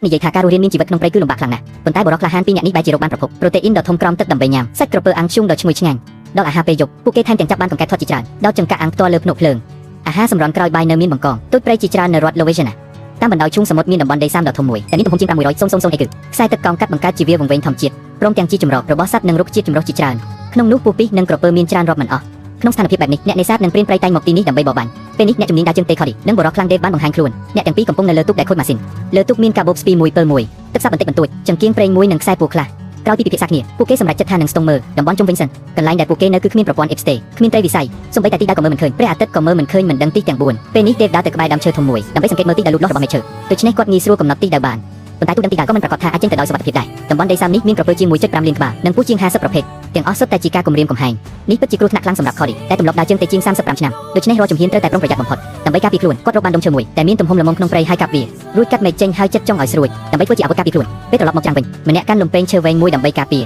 និយាយថាការរស់រានមានជីវិតក្នុងព្រៃគឺលំបាកខ្លាំងណាស់ប៉ុន្តែបុរសក្លាហានពីរនាក់នេះបែរជារកបានប្រភពប្រូតេអ៊ីនដ៏ធំក្រោមទឹកដើម្បីញ៉ាំសាច់ក្រពើអាំងធ្យូងដ៏ឈ្ងុយឆ្ងាញ់ដល់អាហារពេលយប់ពួកគេថែមទាំងចាប់បានកង្កែបធាត់ជាច្រើនដល់ចង្កាក់អាំងផ្ទាល់លើភ្នក់ភ្លើងអាហារសម្រន់ក្រោយបាយនៅមានបង្កងទូចព្រៃជាច្រើននៅរដ្ឋឡូវីយ៉ាណាតាមបណ្ដោយឈូងសមុទ្រមានតំបន់ដីសាមដ៏ធំមួយដែលមានទំហំជាង600,000អេគឺខ្សែទឹកកោងកាត់បង្កើតជាវាលវង្វេងធម្មជាតិព្រមទាំងជាចម្រោករបស់សត្វនិងរុក្ខជាតិចម្រុះជាច្រើនក្នុងនោះពស់ពិសនិងក្រពើមានច្រើនរាប់មិនអស់ក្នុងស្ថានភាពបែបនេះអ្នកនេសាទនិងព្រានព្រៃតែងមកទីនេះដើម្បីបរបាញ់ពេលនេះអ្នកជំនាញដើរជើងទេខឌីនិងបុរសខ្លាំងដេវបានបង្ហាញខ្លួនអ្នកទាំងពីរកំពុងនៅលើទូកដែលខូចម៉ាស៊ីនលើទូកមានកាបូបស្ពីមួយពិលមួយទឹកសាបបន្តិចបន្តួចចង្គៀងប្រេងមួយនិងខ្សែពួរខ្លះក្រោយពីពិភាក្សាគ្នាពួកគេសម្រេចចិត្តថានឹងស្ទង់មើលតំបន់ជុំវិញសិនកន្លែងដែលពួកគេនៅគឺគ្មានប្រព័ន្ធអ៊ីបស្តេគ្មានត្រីវិស័យសូម្បីតែទីដៅក៏មើលមិនឃើញព្រះអាទិត្យក៏មើលមិនឃើញមិនដឹងទីទាំង4ពេលនេះទេវដើរទៅក្បែរដើមឈើធំមួយដើម្បីសង្កេតមើលទីដែលលូតលាស់របស់មែកឈើដូច្នេះគាត់ងាយស្រួលកំណត់ទីដៅបានប៉ុន្តែទូដឹងទីដៅក៏មិនប្រាកដថាអាចចេញទៅដោយសុវត្ថិភាពដែរតំបន់ដីសាមនេះមានក្រពើជាង1.5លានក្បាលនិងពស់ជាង50ប្រភេទទាំងអស់សុទ្ធតែជាការគំរាមកំហែងនេះពិតជាគ្រោះថ្នាក់ខ្លាំងសម្រាប់ខឌីតែទម្លាប់ដើរជើងទេជាង35ឆ្នាំដូច្នេះរាល់ជំហានត្រូវតែប្រុងប្រយ័ត្នបំផុតដើម្បីការពារខ្លួនគាត់រកបានដុំឈើមួយតែមានទំហំល្មមក្នុងព្រៃហើយកាប់វារួចកាត់មែកចេញហើយចិត្តចង់ឲ្យស្រួចដើម្បីធ្វើជាអាវុធការពារខ្លួនពេលត្រឡប់មកចាំងវិញម្នាក់កាន់លំពេងឈើវែងមួយដើម្បីការពារ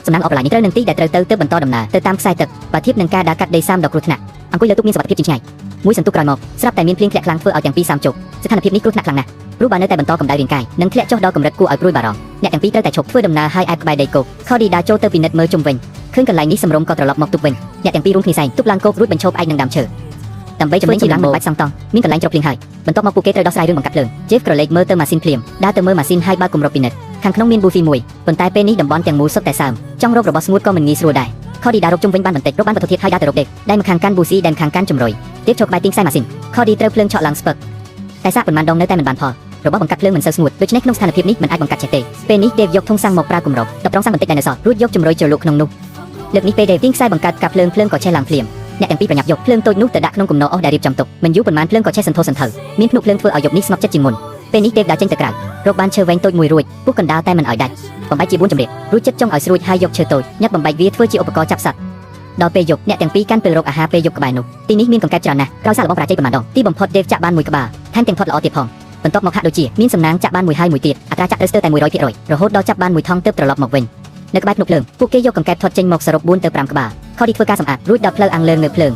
សំណាងអបឡាយនេះត្រូវនឹងទីដែលត្រូវទៅទើបបន្តដំណើរទៅតាមខ្សែទឹកបើធៀបនឹងការដើរកាត់ដីសាមដ៏គ្រោះថ្នាក់អង្គុយលើទូកមានសុវត្ថិភាពជាងឆ្ងាយមួយសន្ទុះក្រោយមកស្រាប់តែមានភ្លៀងធ្លាក់ខ្លាំងធ្វើឲ្យទាំងពីរសាមជោគស្ថានភាពនេះគ្រោះថ្នាក់ខ្លាំងណាស់ព្រោះបើនៅតែបន្តកម្ដៅរាងកាយនឹងធ្លាក់ចុះដល់កម្រិតគួរឲ្យព្រួយបារម្ភអ្នកទាំងពីរត្រូវតែឈប់ធ្វើដំណើរហើយអែបក្បែរដីគោកខឌីដើរចូលទៅពិនិត្យមើលជុំវិញឃើញកន្លែងនេះសម្រុំក៏ត្រឡប់មកទូកវិញអ្នកទាំងពីររួមគ្នាសែងទូកឡើងគោករួចបញ្ឈប់ឯកនឹងដើមឈើដើម្បីចំណេញកម្លាំងមិនបាច់សង់តង់មានកន្លែងជ្រកភ្លៀងហើយបន្ទាប់មកពួកគេត្រូវដោះស្រាយរឿងបង្កាត់ភ្លើងជេហ្វក្រឡេកមើលទៅម៉ាស៊ីនភ្លាមដើរទៅមើលម៉ាស៊ីនហើយបើកគម្របពិនិត្យខាងក្នុងមានប៊ូស៊ីមួយប៉ុន្តែពេលនេះតំបន់ទាំងមូលសុទ្ធតែសើមចង់រករបស់ស្ងួតក៏មិនងាយស្រួលដែរខឌីដើររកជុំវិញបានបន្តិចរកបានវត្ថុធាតុហើយដើរទៅរកដេកដែលម្ខាងកាន់ប៊ូស៊ីដែលម្ខាងកាន់ជំរុយទៀតចូលក្បែរទីងខ្សែម៉ាស៊ីនខឌីត្រូវភ្លើងឆក់ឡើងស្ពឹកតែសាកប៉ុន្មានដងនៅតែមិនបានផលរបស់បង្កាត់ភ្លើងមិនសូវស្ងួតដូច្នេះក្នុងស្ថានភាពនេះមិនអាចបង្កាត់ចេះទេពេលនេះដេវយកធុងសាំងមកប្រើគម្របដបត្រង់សាំងបន្តិចដែលនៅសល់រួចយកជំរុយជ្រលក់ក្នុងនោះលើកនេះពេលដេវទីងខ្សែបង្កើតកាប់ភ្លើងភ្លើងក៏ឆេះឡើងភ្លាមអ្នកទាំងពីរប្រញាប់យកភ្លើងតូចនោះទៅដាក់ក្នុងគំនរអស់ដែលរៀបចំទុកមិនយូរប៉ុន្មានភ្លើងក៏ឆេះសន្ធោសន្ធៅមានភ្នក់ភ្លើងធ្វើឲ្យយប់នេះស្ងប់ចិត្តជាងមុនពេលនេះដេវដើរចេញទៅក្រៅរកបានឈើវែងតូចមួយរួចពុះកណ្ដាលតែមិនឲ្យដាច់បំបែកជា4ចម្រៀករួចចិត្តចង់ឲ្យស្រួចហើយយកឈើតូចញាត់បំបែកវាធ្វើជាឧបករណ៍ចាប់សត្វដល់ពេលយប់អ្នកទាំងពីរកាន់ពេលរកអាហារពេលយប់ក្បែរនោះទីនេះមានកង្កែបច្រើនណាស់ក្រោយសាកល្បងប្រាជ័យប៉ុន្មានដងទីបំផុតដេវចាក់បានមួយក្បាលថែមទាំងធាត់ល្អទៀតផងបន្ទាប់មកហាក់ដូចជាមានសំណាងចាក់បានមួយហើយមួយទៀតអត្រាចាក់ត្រូវស្ទើរតែ100%រហូតដល់ចាប់បានមួយថង់ទើបត្រឡប់មកវិញនៅក្បែរភ្នំភ្លើងពួកគេយកកង្កែបធាត់ចេញមកសរុប4ទៅ5ក្បាលខឌីធ្វើការសម្អាតរួចដល់ផ្លូវអាំងលើងនៅភ្លើង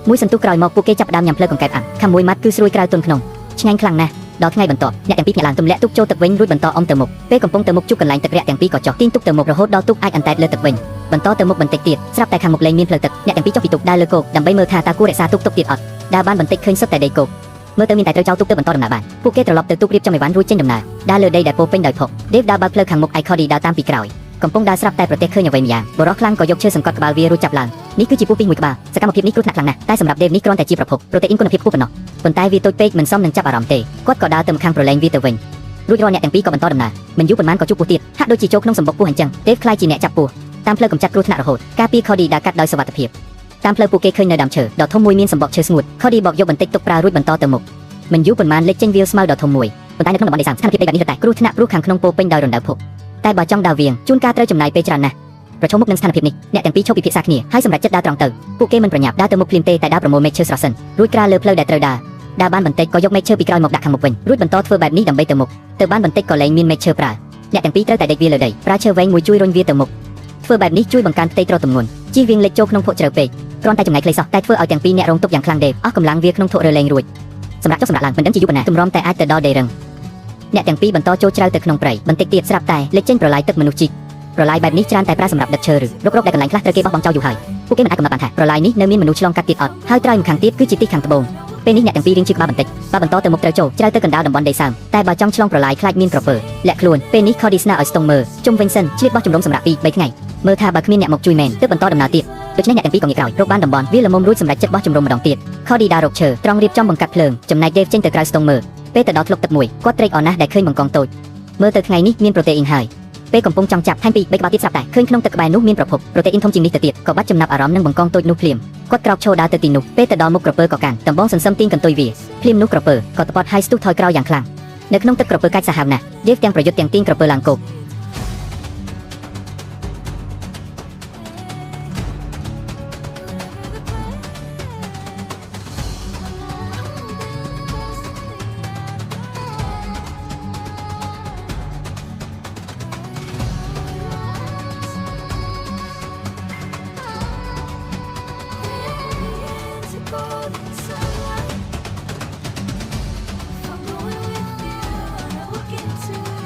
មួយសន្ទុះក្រោយមកពួកគេចាប់ផ្ដើមញ៉ាំផ្លូវកង្កែបអាំងខាងមួយម៉ាត់គឺស្រួយក្រៅទន់ក្នុងឆ្ងាញ់ខ្លាំងណាស់ដល់ថ្ងៃបន្ទាប់អ្នកទាំងពីរភ្ញាក់ឡើងទម្លាក់ទូកចូលទឹកវិញរួចបន្តអុំទៅមុខពេលកំពុងទៅមុខជួបកន្លែងទឹករះទាំងពីរក៏ចុះទាញទូកទៅមុខរហូតដល់ទូកអាចអណ្តែតលើទឹកវិញបន្តទៅមុខបន្តិចទៀតស្រាប់តែខាងមុខលែងមានផ្លូវទឹកអ្នកទាំងពីរចុះពីទូកដើរលើគោកដើម្បីមើលថាតើគួររក្សាទូកទុកទៀតអត់ដើរបានបន្តិចឃើញសុទ្ធតែដីគោកមើលទៅមានតែត្រូវចោលទូកទៅបន្តដំណើរបានពួកគេត្រឡប់ទៅទូករៀបចំអីវ៉ាន់រួចចេញដំណើរដើរលើដីដែលពោពេញដោយភក់ដេវដើរបើកផ្លូវខាងមុខឯខឌីដើរតាមពីក្រោយកំពុងដើរស្រាប់តែប្រទេសឃើញអ្វីម្យ៉ាងបុរសខ្លាំងក៏យកឈើសង្កត់ក្បាលវារួចចាប់ឡើងនេះគឺជាពស់ពីមួយក្បាលសកម្មភាពនេះគ្រោះថ្នាក់ខ្លាំងណាស់តែសម្រាប់ដេវនេះគ្រាន់តែជាប្រភពប្រូតេអ៊ីនគុណភាពខ្ពស់ប៉ុណ្ណោះប៉ុន្តែវាតូចពេកមិនសមនឹងចាប់អារម្មណ៍ទេគាត់ក៏ដើរទៅម្ខាងប្រឡែងវាទៅវិញរួចរាល់អ្នកទាំងពីរក៏បន្តដំណើរមិនយូរប៉ុន្មានក៏ជួបពស់ទៀតហាក់ដូចជាចូលក្នុងសម្បុកពស់អញ្ចឹងដេវក្លាយជាអ្នកចាប់ពស់តាមផ្លូវកំចាត់គ្រោះថ្នាក់រហូតការពីខឌីដើរកាត់ដោយសុវត្ថិភាពតាមផ្លូវពួកគេឃើញនៅដើមឈើដ៏ធំមួយមានសម្បុកឈើស្ងួតខឌីបកយកបន្តិចទុកប្រើរួចបន្តទៅមុខមិនយូរប៉ុន្មានលេចចេញវាលស្មៅដ៏ធំមួយប៉ុន្តែនៅក្នុងតំបន់ដីសាមស្ថានភាពដីបែបនេះរឹតតែគ្រោះថ្នាក់ព្រោះខាងក្នុងពោពេញដោយរណ្ដៅភក់តែបើចង់ដើរវៀងជួនកាលត្រូវចំណាយពេលច្រើនណាស់ប្រឈមមុខនឹងស្ថានភាពនេះអ្នកទាំងពីរឈប់ពិភាក្សាគ្នាហើយសម្រេចចិត្តដើរត្រង់ទៅពួកគេមិនប្រញាប់ដើរទៅមុខភ្លាមទេតែដើរប្រមូលមែកឈើស្រស់សិនរួចក្រាលលើផ្លូវដែលត្រូវដើរដើរបានបន្តិចក៏យកមែកឈើពីក្រោយមកដាក់ខាងមុខវិញរួចបន្តធ្វើបែបនេះដើម្បីទៅមុខទៅបានបន្តិចក៏លែងមានមែកឈើប្រើអ្នកទាំងពីរត្រូវតែដេកវាលើដីប្រើឈើវែងមួយជួយរុញវាទៅមុខធ្វើបែបនេះជួយបង្កើនផ្ទៃទ្រទម្ងន់ជៀសវាងលេចចូលក្នុងភក់ជ្រៅពេកគ្រាន់តែចម្ងាយខ្លីសោះតែធ្វើឲ្យទាំងពីរអ្នករងទុក្ខយ៉ាងខ្លាំងដេអស់កម្លាំងវាក្នុងធុករើលែងរួចសម្រាប់ចុះសម្រាប់ឡើងមិនដឹងជាយូរប៉ុណ្ណាទម្រាំតែអាចទៅដល់ដីរឹងអ្នកទាំងពីរបន្តចូលជ្រៅទៅក្នុងព្រៃបន្តិចទៀតស្រាប់តែលេចចេញប្រឡាយទឹកមនុស្សជីកប្រឡាយបែបនេះច្រើនតែប្រើសម្រាប់ដឹកឈើឬរុករកដែលកន្លែងខ្លះត្រូវគេបោះបង់ចោលយូរហើយពួកគេមិនអាចកំណត់បានថាប្រឡាយនេះនៅមានមនុស្សឆ្លងកាត់ទៀតអត់ហើយត្រើយម្ខាងទៀតគឺជាទីខាងត្បូងពេលនេះអ្នកទាំងពីររៀងឈឺក្បាលបន្តិចបើបន្តទៅមុខត្រូវចូលជ្រៅទៅកណ្ដាលតំបន់ដីសើមតែបើចង់ឆ្លងប្រឡាយខ្លាចមានក្រពើលាក់ខ្លួនពេលនេះខឌីស្នើឲ្យស្ទង់មើលជុំវិញសិនឆ្លៀតបោះជំរំសម្រាប់2 3ថ្ងៃមើលថាបើគ្មានអ្នកមកជួយមែនទើបបន្តដំណើរទៀតដូច្នេះអ្នកទាំងពីរក៏ងាកក្រោយរកបានតំបន់វាល្មមរួចសម្រេចចិត្តបោះជំរំម្ដងទៀតខឌីដើររកឈើត្រង់រៀបចំបង្កាត់ភ្លើងចំណែកដេវចេញទៅក្រៅស្ទង់មើលពេលទៅដល់ធ្លុកទឹកមួយគាត់ត្រេកអរណាស់ដែលឃើញបង្កងតូចមើលទៅថ្ងៃនេះមានប្រូតេអ៊ីនហើយពេលកំពុងចង់ចាប់ថែមពី3ក្បាលទៀតស្រាប់តែឃើញក្នុងទឹកក្បែរនោះមានប្រភពប្រូតេអ៊ីនធំជាងនេះទៅទៀតក៏បាត់ចំណាប់អារម្មណ៍នឹងបង្កងតូចនោះភ្លាមគាត់ក្រោកឈរដើរទៅទីនោះពេលទៅដល់មុខក្រពើក៏កាន់ដំបងសន្សឹមទាញកន្ទុយវាភ្លាមនោះក្រពើក៏ត្បត់ហើយស្ទុះថយក្រោយយ៉ាងខ្លាំងនៅក្នុងទឹកក្រពើកាច់សាហាវណាស់ដេវទាំងប្រយុទ្ធទាំងទាញក្រពើឡើងគោក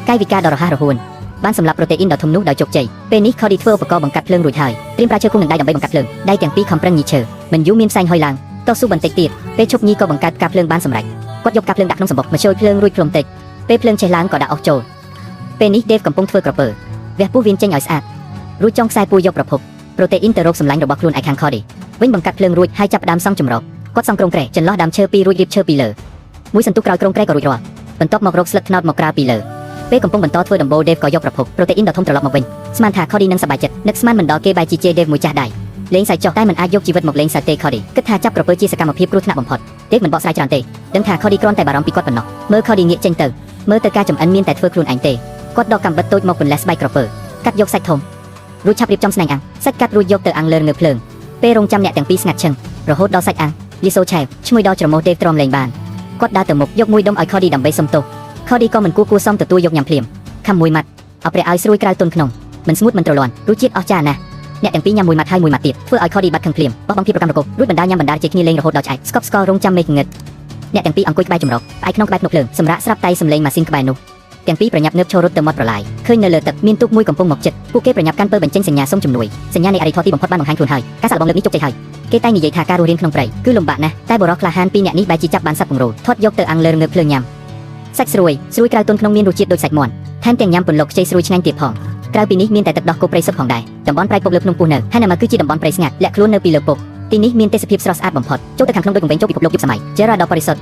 កាយវិការដ៏រហ័សរហួនបានសម្លាប់ប្រូតេអ៊ីនដ៏ធំនោះដោយជោគជ័យពេលនេះខឌីធ្វើឧបករណ៍បង្កាត់ភ្លើងរួចហើយត្រៀមប្រើឈើគង់នឹងដៃដើម្បីបង្កាត់ភ្លើងដៃទាំងពីរខំប្រឹងញីឈើមិនយូរមានផ្សែងហុយឡើងតស៊ូបន្តិចទៀតពេលឈប់ញីក៏បង្កើតការភ្លើងបានសម្រេចគាត់យកការភ្លើងដាក់ក្នុងសម្បុកម្ឈើភ្លើងរួចភ្លុំតិចពេលភ្លើងឆេះឡើងក៏ដាក់អុសចូលពេលនេះដេវកំពុងធ្វើក្រពើវះពោះវៀនចេញឲ្យស្អាតរួចចង់ខ្សែពួរយកប្រភពប្រូតេអ៊ីនទៅរកសម្លាញ់របស់ខ្លួនឯខាងខឌីវិញបង្កាត់ភ្លើងរួចហើយចាប់ផ្ដើមសង់ចម្រោកគាត់សង់ក្រុងក្រែចន្លោះដើមឈើពីររួចរៀបឈើពីលើមួយសន្ទុះក្រោយក្រុងក្រែក៏រួចរាល់បន្ទាប់មករកស្លឹកត្នោតមកក្រាលពីលើពេលកំពុងបន្តធ្វើដំបូលដេវក៏យកប្រភពប្រូតេអ៊ីនដ៏ធំត្រឡប់មកវិញស្មានថាខឌីនឹងសប្បាយចិត្តនឹកស្មានមិនដល់គេបែរជាជេរដេវមួយចាស់ដៃលេងសើចចុះតែមិនអាចយកជីវិតមកលេងសើចទេខឌីគិតថាចាប់ក្រពើជាសកម្មភាពគ្រោះថ្នាក់បំផុតដេវមិនបកស្រាយច្រើនទេដឹងថាខឌីគ្រាន់តែបារម្ភពីគាត់ប៉ុណ្ណោះមើលខឌីងាកចេញទៅមើលទៅការចំអិនមានតែធ្វើខ្លួនឯងទេគាត់ដកកាំបិតតូចមកពន្លះស្បែកក្រពើកាត់យកសាច់ធំរួចឆាប់រៀបចំស្នែងអាំងសាច់កាត់រួចយកទៅអាំងលើងើភ្លើងពេលរងចាំអ្នកទាំងពីរស្ងាត់ឈឹងរហូតដល់សាច់អាំងលីសូឆែវឈ្មោះដល់ច្រមុះដេវទ្រាំលេងបានគាត់ដើរទៅមុខយកមួយដុំឲ្យខឌីដើម្បីសុំទោសខឌីក៏មិនគួរគួរសមទទួលយកញ៉ាំភ្លាមខំមួយម៉ាត់អព្រះឲ្យស្រួយក្រៅទុនក្នុងមិនស្ងួតមិនទ្រលាន់រសជាតិអស្ចារ្យណាស់អ្នកទាំងពីរញ៉ាំមួយម៉ាត់ហើយមួយម៉ាត់ទៀតធ្វើឲ្យខឌីបាត់ខឹងភ្លាមបោះបង់ភាពប្រកម្មរករួចបណ្ដាញ៉ាំបណ្ដាជិះគ្នាលេងរហូតដល់ឆ្អែតស្កប់ស្កល់រងចាំមេឃងឹតអ្នកទាំងពីរអង្គុយក្បែរចម្រោកផ្អែកក្នុងក្បែរភ្នំភ្លើងសម្រាប់ស្រាប់តែសំឡេងម៉ាស៊ីនក្បែរនោះទាំងពីរប្រញាប់ងើបឈររត់ទៅមាត់ប្រឡាយឃើញនៅលើទឹកមានទូកមួយកំពុងមកជិតពួកគេប្រញាប់កាន់ពើបញ្ចេញសញ្ញាសុំជំនួយសញ្ញានៃអរិយធម៌ទីបំផុតបានបង្ហាញខ្លួនហើយការសាកល្បងលើកនេះជោគជ័យហើយគេតែនិយាយថាការរស់រានក្នុងព្រៃគឺលំបាកណាស់តែបុរសក្លាហានពីរអ្នកនេះបែរជាចាប់បានសត្វពង្រូលធាត់យកទៅអាំងលើងើបភ្លើងញ៉ាំសាច់ស្រួយស្រួយក្រៅទុនក្នុងមានរសជាតិដូចសាច់មាន់ថែមទាំងញ៉ាំពន្លកខ្ចីស្រួយឆ្ងាញ់ទៀតផងក្រៅពីនេះមានតែទឹកដោះគោព្រៃសុទ្ធផងដែរតំបន់ព្រៃពុកលើភ្នំពស់នៅហើយណាមកគឺជាតំបន់ព្រៃស្ងាត់លាក់ខ្លួននៅពីលើពុកទីនេះមានទេសភាពស្រស់ស្អាតបំផុតចូលទៅខាងក្នុងដូចវង្វេងចូលពិភពលោកយុគសម័យចរាដ៏បរិសុទ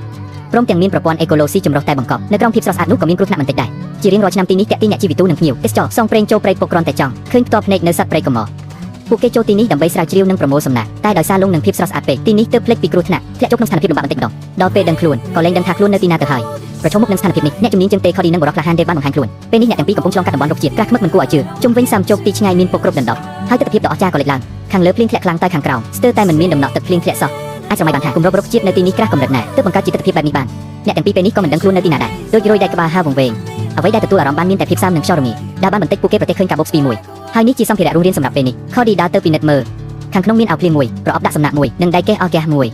្ធព្រមទាំងមានប្រព័ន្ធអេកូឡូស៊ីចម្រុះតែបង្កប់នៅក្រោមភាពស្រស់ស្អាតនោះក៏មានគ្រោះថ្នាក់មិនតិចដែរជារៀងរាល់ឆ្នាំទីនេះតាក់ទាញអ្នកជីវិទូនិងភ្ញៀវទេសចរសងព្រេងចូលព្រៃពុកគ្រាន់តែចង់ឃើញផ្ទាល់ភ្នែកនៅសត្វព្រៃកម្រពួកគេចូលទីនេះដើម្បីស្រាវជ្រាវនិងប្រមូលសំណាក់តែដោយសារលងនឹងភាពស្រស់ស្អាតពេកទីនេះទើបភ្លេចពីគ្រោះថ្នាក់ធ្លាក់ចូលក្នុងស្ថានភាពលំបាកបន្តិចម្ដងដល់ពេលដឹងខ្លួនក៏លែងដឹងថាខ្លួននៅទីណាទៅហើយប្រឈមមុខនឹងស្ថានភាពនេះអ្នកជំនាញជាងទេខឌីនិងបុរសក្លាហានទេបានបង្ហាញខ្លួនពេលនេះអ្នកទាំងពីរកំពុងឆ្លងកាត់តំបន់រុក្ខជាតិក្រាស់ខ្មឹកមិនគួរឲ្យជឿជុំវិញសាមជោគទីឆ្ងាយមានពុកគ្រប់ដណ្ដប់ហើយទិដ្ឋភាពដ៏អស្ចារ្យក៏លេចឡើងខាងលើភ្លៀងធ្លាក់ខ្លាំងតែខាងក្រោមស្ទើរតែមិនមានដំណក់ទឹកភ្លៀងធ្លាក់សោះអាចស្រមៃបានថាគម្របរុក្ខជាតិនៅទីនេះក្រាស់កម្រិតណាទើបបង្កើតជាទិដ្ឋភាពបែបនេះបានអ្នកទាំងពីរពេលនេះក៏មិនដឹងខ្លួននៅទីណាដែរដូចរយដែកក្បាលហាវង្វេងអ្វីដែលទទួលអារម្មណ៍បានមានតែភាពសើមនិងខ្យល់រងាដែលបានបន្តិចពួកគេប្រទះឃើញកាបូបស្ពីមួយហើយនេះជាសម្ភារៈរស់រានសម្រាប់ពេលនេះខឌីដើរទៅពិនិត្យមើលខាងក្នុងមានអាវភ្លៀងមួយប្រអប់ដាក់សំណាក់មួយនិងដែកកេះអស់ហ្គាសមួ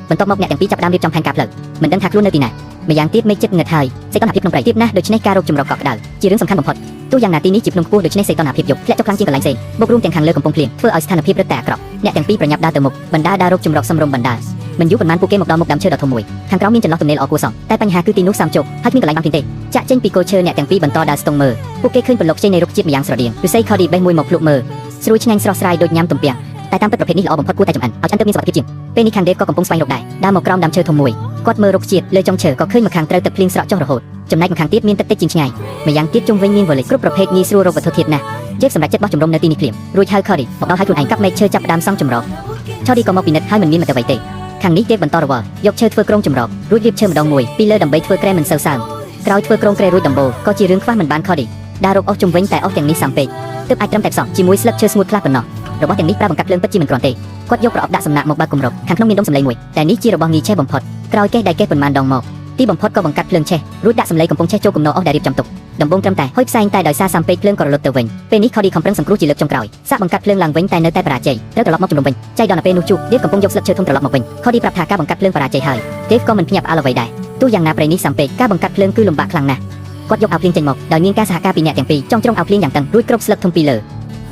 យបន្ទាប់មកអ្នកទាំងពីរចាប់ផ្ដើមរៀបចំផែនការផ្លូវមិនដឹងថាខ្លួននៅទីណាម្យ៉ាងទៀតមេឃចិត្តងឹតហើយសីតុណ្ហភាពក្នុងព្រៃទាបណាស់ដូច្នេះការរកជម្រកកក់ក្ដៅជារឿងសំខាន់បំផុតទោះយ៉ាងណាទីនេះជាភ្នំខ្ពស់ដូច្នេះសីតុណ្ហភាពយប់ធ្លាក់ចុះខ្លាំងជាងកន្លែងផ្សេងបូករួមទាំងខាងលើកំពុងភ្លៀងធ្វើឲ្យស្ថានភាពរឹតតែអាក្រក់អ្នកទាំងពីរប្រញាប់ដើរទៅមុខបណ្ដាដើររកជម្រកសំរុំបណ្ដាមិនយូរប៉ុន្មានពួកគេមកដល់មុខដើមឈើដ៏ធំមួយខាងក្រោមមានចន្លោះទំនេរល្អគួរសមតែបញ្ហាគឺទីនោះសាមជោគហើយគ្មានកន្លែងបាំងភ្លៀងទេចាក់ចេញពីគល់ឈើអ្នកទាំងពីរបន្តដើរស្ទង់មើលពួកគេឃើញពន្លកខ្ចីនៃរុក្ខជាតិម្យ៉ាងស្រដៀងឫស្សីខឌីបេះមួយមកភ្លុកមើលស្រួយឆ្ងាញ់ស្រស់ស្រាយដូចញ៉ាំទំពាំងតែតាមពិតប្រភេទនេះល្អបំផុតគួរតែចម្អិនឲ្យឆ្អិនទៅមានសុវត្ថិភាពជាងពេលនេះខាងដេវក៏កំពុងស្វែងរកដែរដើរមកក្រោមដើមឈើធំមួយគាត់មើលរុក្ខជាតិលើចុងឈើក៏ឃើញម្ខាងត្រូវទឹកភ្លៀងស្រក់ចុះរហូតចំណែកម្ខាងទៀតមានទឹកតិចជាងឆ្ងាយម្យ៉ាងទៀតជុំវិញមានវលិគ្រប់ប្រភេទងាយស្រួលរកវត្ថុធាតុណាស់ជេបសម្រាប់ចិត្តបោះជំរំនៅទីនេះភ្លាមរួចហៅខឌីមកដល់ហើយខ្លួនឯងកាប់មែកឈើចាប់ផ្ដើមសង់ចម្រោកឆឌីក៏មកពិនិត្យហើយមិនមានមតិអ្វីទេខាងនេះគេបន្តរវល់យកឈើធ្វើក្រុងចម្រោករួចរៀបឈើម្ដងមួយពីលើដើម្បីធ្វើក្រែមិនសូវសើមក្រោយធ្វើក្រុងក្រែរួចដំបូលក៏ជារឿងខ្វះមិនបានខឌីដើររកអស់ជុំវិញតែអស់ទាំងនេះសាំពេកទើបអាចត្រឹមតែផ្សំជាមួយស្លឹកឈើស្ងួតខ្លះប៉ុណ្ណោះរបស់ទាំងនេះប្រើបង្កាត់ភ្លើងពិតជាមិនគ្រាន់ទេគាត់យកប្រអប់ដាក់សំណាក់មកបើកគម្របខាងក្នុងមានដុំសម្លេងមួយតែនេះជារបស់ងាយឆេះបំផុតក្រោយកេះដែលកេះប៉ុន្មានដងមកទីបំផុតក៏បង្កាត់ភ្លើងឆេះរួចដាក់សម្លេងកំពុងឆេះចូលគំនរអស់ដែលរៀបចំទុកដំបូងត្រឹមតែហុយផ្សែងតែដោយសារសាំពេកភ្លើងក៏រលត់ទៅវិញពេលនេះខឌីខំប្រឹងសង្គ្រោះជាលើកចុងក្រោយសាកបង្កាត់ភ្លើងឡើងវិញតែនៅតែបរាជ័យត្រូវត្រឡប់មកជំរំវិញចៃដល់ពេលនោះជូដេវកំពុងយកស្លឹកឈើធំត្រឡប់មកវិញខឌីប្រាប់ថាការបង្កាត់ភ្លើងបរាជ័យហើយដេវក៏មិនភ្ញាក់ផ្អើលអ្វីដែរទោះយ៉ាងណាព្រៃនេះសាំពេកការបង្កាត់ភ្លើងគឺលំបាកខ្លាំងណាស់គាត់យកអាវភ្លៀងចេញមកដោយមានការសហការពីអ្នកទាំងពីរចង់ជ្រុងអាវភ្លៀងយ៉ាងតឹងរួចគ្រប់ស្លឹកធំពីលើ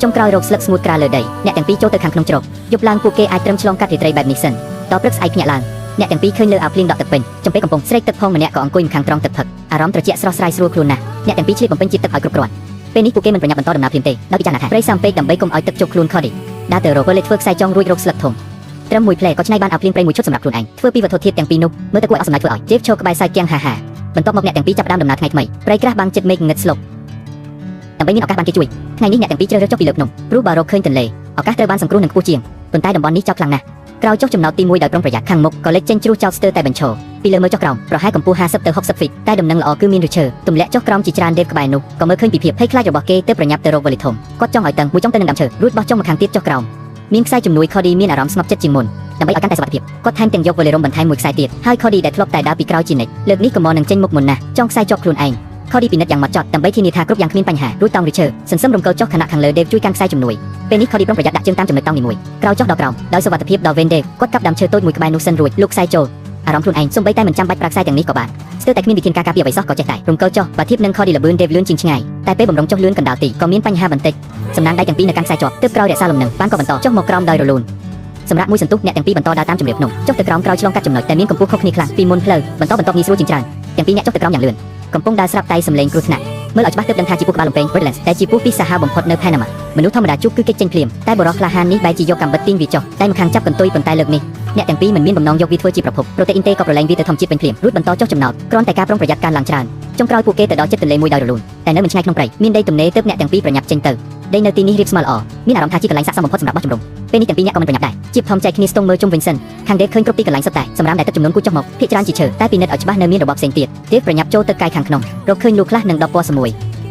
ចុងក្រោយរកស្លឹកស្ងួតក្រាលលើដីអ្នកទាំងពីរចូលទៅខាងក្នុងជ្រកយប់ឡើងពួកគេអាចត្រឹមឆ្លងកាត់រាត្រីបែបនេះសិនដល់ព្រឹកស្អែកភ្ញាក់ឡើងអ្នកទាំងពីរឃើញលើអាវភ្លៀងដក់ទឹកពេញចំពេលកំពុងស្រេកទឹកផងម្នាក់ក៏អង្គុយខាងត្រង់ទឹកផឹកអារម្មណ៍ត្រជាក់ស្រស់ស្រាយស្រួលខ្លួនណាស់អ្នកទាំងពីរឆ្លៀតបំពេញជាតិទឹកឲ្យគ្រប់គ្រាន់ពេលនេះពួកគេមិនប្រញាប់បន្តដំណើរភ្លាមទេដោយពិចារណាថាព្រៃសាំពេកដើម្បីកុំឲ្យទឹកជោគខ្លួនខឌីដើរទៅរកលេធ្វើខ្សែចង់រួចរកស្លឹកធំត្រឹមមួយផ្លែក៏ច្នៃបានអាវភ្លៀងព្រៃមួយឈុតសម្រាប់ខ្លួនឯងធ្វើពីវត្ថុធាតុទាំងពីរនោះមើលទៅគួរឲ្យអស់សំណើចធ្វើឲ្យជេបឈរក្បែរសាច់ទាំងហាហាបន្ទាប់មកអ្នកទាំងពីរចាប់ផ្ដើមដំណើរថ្ងៃថ្មីព្រៃក្រាស់បាំងចិត្តមេឃងឹតស្លុកដើម្បីមានឱកាសបានគេជួយថ្ងៃនេះអ្នកទាំងពីរជ្រើសរើសចុះពីលើភ្នំព្រោះបើរកឃើញទន្លេឱកាសត្រូវបានសង្គ្រោះនឹងខ្ពស់ជាងប៉ុន្តែតំបន់នេះចោតខ្លាំងណាស់ក្រោយចុះចំណោទទី1ដោយប្រុងប្រយ័ត្នខាងមុខក៏លេចចេញជ្រុះចោតស្ទើរតែបញ្ឈរពីលើមើលចុះក្រោមប្រហែលកម្ពស់50ទៅ60ហ្វីតតែដំណឹងល្អគឺមានឫឈើទម្លាក់ចុះក្រោមជាច្រើនដេបក្បែរនោះក៏មើលឃើញពីភាពភ័យខ្លាចរបស់គេទៅប្រញាប់ទៅរកវលិធំគាត់ចង់ឲ្យតឹងមួយចុងទៅនឹងដើមឈើរួចបោះចុងម្ខាងទៀតចុះក្រោមមានខ្សែជំនួយខឌីមានអារម្មណ៍ស្ងប់ចិត្តជាងមុនដើម្បីឲ្យកាន់តែសុវត្ថិភាពគាត់ថែមទាំងយកវលិរំបន្ថែមមួយខ្សែទៀតហើយខឌីដែលធ្លាប់តែដើរពីក្រោយជានិច្ចលើកនេះក៏មកនឹងចេញមុខមុនណាស់ចង់ខ្សែជាប់ខ្លួនឯងខឌីពិនិត្យយ៉ាងម៉ត់ចត់ដើម្បីធានាថាគ្រប់យ៉ាងគ្មានបញ្ហារួចតោងឫឈើសន្សឹមរំកិលចុះខណៈខាងលើដេវជួយកាន់ខ្សែជំនួយពេលនេះខឌីប្រុងប្រយ័ត្នដាក់ជើងតាមចំណុចតោងនីមួយក្រោយចុះដល់ក្រោមដោយសុវត្ថិភាពដល់វេនដេវគាត់កាប់ដើមឈើតូចមួយក្បែរនោះសិនរួចលូកខ្សែចូល អារម្មណ៍ខ្លួនឯងសូម្បីតែមិនចាំបាច់ប្រើខ្សែទាំងនេះក៏បានស្ទើរតែគ្មានវិធានការការពារអ្វីសោះក៏ចេះតែរំកិលចុះបើធៀបនឹងខឌីលបឿនដេវលឿនជាងឆ្ងាយតែពេលបំរុងចុះលឿនកណ្ដាលទីក៏មានបញ្ហាបន្តិចសំណាងដៃទាំងពីរនៅកាន់ខ្សែជាប់ទើបក្រោយរក្សាលំនឹងបានក៏បន្តចុះមកក្រោមដោយរលូនសម្រាប់មួយសន្ទុះអ្នកទាំងពីរបន្តដើរតាមជម្រាបភ្នំចុះទៅក្រោមក្រោយឆ្លងកាត់ចំណុចតែមានកម្ពស់ខុសគ្នាខ្លាំងពីមុនផ្លូវបន្តបន្តងាយស្រួលជាងច្រើនទាំងពីរអ្នកចុះទៅក្រោមយ៉ាងលឿនកំពុងដើរស្រាប់តែសំឡេងគ្រោះថ្នាក់មើលឲ្យច្បាស់ទើបដឹងថាជាពស់ក្បាលលំពេង Woodlands តែជាពស់ពីសាហាវបំផុតនៅផាណាម៉ាមនុស្សធម្មតាជួបគឺគេចចេញភ្លាមតែបុរសក្លាហាននេះបែរជាយកកាំបិតទាញវាចុះតែម្ខាងចាប់កន្ទុយប៉ុន្តែលើកនេះអ្នកទាំងពីរមិនមានបំណងយកវាធ្វើជាប្រភពប្រូតេអ៊ីនទេក៏ប្រឡែងវាទៅធម្មជាតិវិញភ្លាមរួចបន្តចុះចំណោតគ្រាន់តែការប្រុងប្រយ័ត្នការឡើងច្រើនចុងក្រោយពួកគេទៅដល់ចិត្តទន្លេមួយដោយរលូនតែនៅមិនឆ្ងាយក្នុងព្រៃមានដីទំនេរទើបអ្នកទាំងពីរប្រញាប់ចេញទៅដីនៅទីនេះរៀបស្មើល្អមានអារម្មណ៍ថាជាកន្លែងស័ក្តិសមបំផុតសម្រាប់បោះជំរំពេលនេះទាំងពីរអ្នកក៏មិនប្រញាប់ដែរជាបធំចែកគ្នាស្ទង់មើលជុំវិញសិនខាងដេវឃើញគ្រប់ទីកន្លែងសុទ្ធតែសម្រាប់តែទឹកចំនួនគូចុះមកភាគច្រើនជាឈើតែពិនិត្យឲ្យច្បាស់នៅមានរបបផ្សេងទៀតដេវប្រញាប់ចូលទៅកាយខាងក្នុងរកឃើញលូខ្លះនិងដបពណ៌សម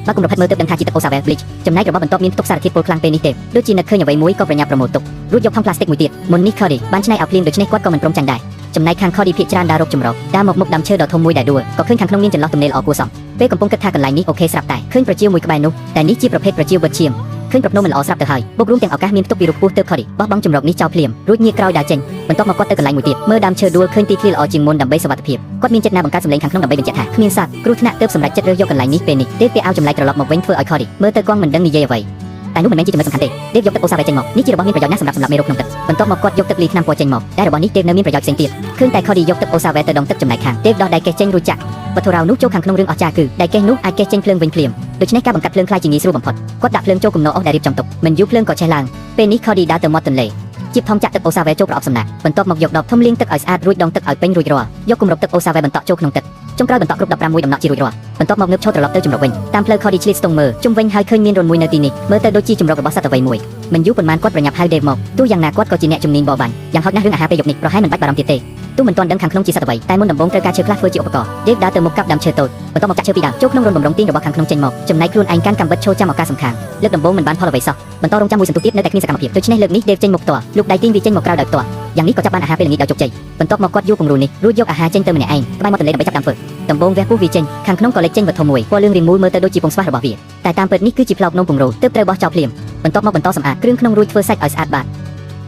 ួយបើគុំរផិតមើលទៅដឹងថាជាទឹកអូសាវែល bleach ចំណែករបស់បន្ទាប់មានផ្ទុកសារធាតុពុលខ្លាំងពេលនេះទេដូចជានឹកឃើញអ្វីមួយក៏ប្រញាប់ប្រមូលទុករួចយកថង់ប្លាស្ទិកមួយទៀតមុននេះ Cody បានច្នៃឲ្យភ្លៀងដូច្នេះគាត់ក៏មិនព្រមចាញ់ដែរចំណែកខាង Cody ភាគច្រើនដើររកចម្រោកដើរមកមុខដើមឈើដ៏ធំមួយដែលដួលក៏ឃើញខាងក្នុងមានចន្លោះទំនេរល្អគួរសមពេលកំពុងគិតថាកន្លែងនេះOK ស្រាប់តែឃើញប្រជាមួយក្បែរនោះតែនេះជាប្រភេទប្រជាវត្តឈាមឃើញប្រភ្នំមិនល្អស្រាប់ទៅហើយបូករួមទាំងឱកាសមានផ្ទុកវីរុសខ្ពស់ទើប Cody បោះបង់ចម្រោកនេះចោលភ្លាមរួចងាកក្រោយដើរចេញបន្ទាប់មកគាត់ទៅកន្លែងមួយទៀតមើលដើមឈើដួលឃើញទីធ្លាល្អជាងមុនដើម្បីសុវត្ថិភាពគាត់មានចិត្តណាបង្កើតសម្លេងខាងក្នុងដើម្បីបញ្ជាក់ថាគ្មានសត្វគ្រោះថ្នាក់ទើបសម្រេចចិត្តរើសយកកន្លែងនេះពេលនេះទេពពាក់អាវចម្លែកត្រឡប់មកវិញធ្វើឲ្យ Cody មើលទៅគង់មិនដឹងនិយាយអ្វីតែនោះមិនមែនជាចំណុចសំខាន់ទេដេវយកទឹកអូសាវ៉េចេញមកនេះជារបស់មានប្រយោជន៍ណាស់សម្រាប់សម្លាប់មេរោគក្នុងទឹកបន្ទាប់មកគាត់យកទឹកលីថ្នាំពណ៌ចេញមកតែរបស់នេះដេវនៅមានប្រយោជន៍ផ្សេងទៀតឃើញតែ Cody យកទឹកអូសាវ៉េទៅដងទឹកចំណែកខាងដេវដោះដៃកេះចេញរួចចាក់វត្ថុរោនោះចូលខាងក្នុងរឿងអស្ចារ្យគឺដៃកេះនោះអាចកេះចេញភ្លើងវិញភ្លាមដូច្នេះការបង្កាត់ភ្លើងខ្លាយជាងាយស្រួលបំផុតគាត់ដាក់ភ្លើងចូលគំនរអុសដែលរៀបចំទុកមិនយូរភ្លើងក៏ឆេះឡើងពេលនេះ Cody ដើរទៅមាត់ទន្លេជាបធំចាក់ទឹកអូសាវ៉េចូលប្រអប់សំណាក់បន្ទាប់មកយកដបធំលាងទឹកឲ្យស្អាតរួចដងទឹកឲ្យពេញរួចរាល់យកគម្របទឹកអូសាវ៉េបន្តក់ចូលក្នុងទឹកចុងក្រោយបន្តក់គ្រប់15មួយដំណក់ជារួចរាល់បន្ទាប់មកងើបឈរត្រឡប់ទៅជំរកវិញតាមផ្លូវ Cody ឆ្លៀតស្ទង់មើលជុំវិញហើយឃើញមានរន្ធមួយនៅទីនេះមើលទៅដូចជាជំរករបស់សត្វអ្វីមួយមិនយូរប៉ុន្មានគាត់ប្រញាប់ហៅដេវមកទោះយ៉ាងណាគាត់ក៏ជាអ្នកជំនាញបរបាញ់យ៉ាងហោចណាស់រឿងអាហារពេលយប់នេះប្រហែលមិនបាច់បារម្ភទៀតទេទោះមិនទាន់ដឹងខាងក្នុងជាសត្វអ្វីតែមុនដំបូងត្រូវការឈើខ្លះធ្វើជាឧបករណ៍ដេវដើរទៅមុខកាប់ដើមឈើតូចបន្ទាប់មកចាក់ឈើពីរដើមចូលក្នុងរន្ធបំរុងទាញរបស់ខាងក្នុងចេញមកចំណែកខ្លួនឯងកាន់កាំបិតឈរចាំឱកាសសំខាន់លើកដំបូងមិនបានផលអ្វីសោះបន្តរងចាំមួយសន្ទុះទៀតនៅតែគ្មានសកម្មភាពដូច្នេះលើកនេះដេវចេញមកផ្ទាល់លោកដៃទាញវាចេញមកក្រៅដោយផ្ទាល់យ៉ាងនេះក៏ចាប់បានអាហារពេលល្ងាចដោយជោគជ័យបន្ទាប់មកគាត់យកពង្រូលនេះរួចយកអាហារចេញទៅម្នាក់ឯងក្បែរមាត់ទន្លេដើម្បីចាប់ដើមធ្វើដំបូងវះពោះវាចេញខាងក្នុងក៏លេចចេញវត្ថុមួយពណ៌លឿងរាងមូលមើលទៅដូចជាពងស្វាស់របស់វាតែតាមពិតនេះគឺជាផ្លោកនំពង្រូលទើបត្រូវបោះចោលភ្លាមបន្ទាប់មកបន្តសម្អាតគ្រឿងក្នុងរួចធ្វើសាច់ឲ្យស្អាតបាត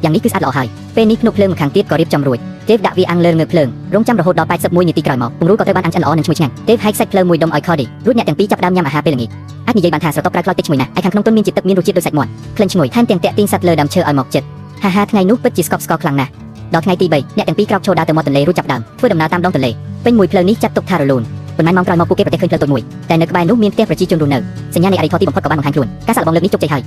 យ៉ាងនេះគឺស្អាតល្អហើយពេលនេះភ្នក់ភ្លើងម្ខាងទៀតក៏រៀបចំរួចទេវដាក់វាអាំងលើងើភ្លើងរងចាំរហូតដល់81នាទីក្រោយមកពង្រូលក៏ត្រូវបានអាំងឆ្អិនល្អនិងឈ្ងុយឆ្ងាញ់ទេវហែកសាច់ភ្លើងមួយដុំឲ្យ Cody រួចអ្នកទាំងពីរចាប់ផ្ដើមញ៉ាំអាហារពេលល្ងាចអាចនិយាយបានថាស្រទាប់ក្រៅខ្លោចតិចឈ្ងុយណាស់ឯខាងក្នុងទុនមានជាតិទឹកមានរសជាតិដូចសាច់មាន់ក្លិនឈ្ងុយថែមទាំងតាក់ទាញសត្វលើដើមឈើឲ្យមកចិត្តហាហាថ្ងៃនោះពិតជាស្កប់ស្កល់ខ្លាំងណាស់ដល់ថ្ងៃទី3អ្នកទាំងពីរក្រោកឈរដើរទៅមាត់ទន្លេរួចចាប់ដើមធ្វើដំណើរតាមដងទន្លេពេញមួយផ្លូវនេះចាត់ទុកថារលូនប៉ុន្មានម៉ោងក្រោយមកពួកគេប្រទះឃើញផ្លូវតូចមួយតែនៅក្បែរនោះមានផ្ទះប្រជាជនរស់នៅសញ្ញានៃអរិយធម៌ទីបំផុតក៏បានបង្ហាញខ្លួនការសាកល្បងលើកនេះជោគជ័យហ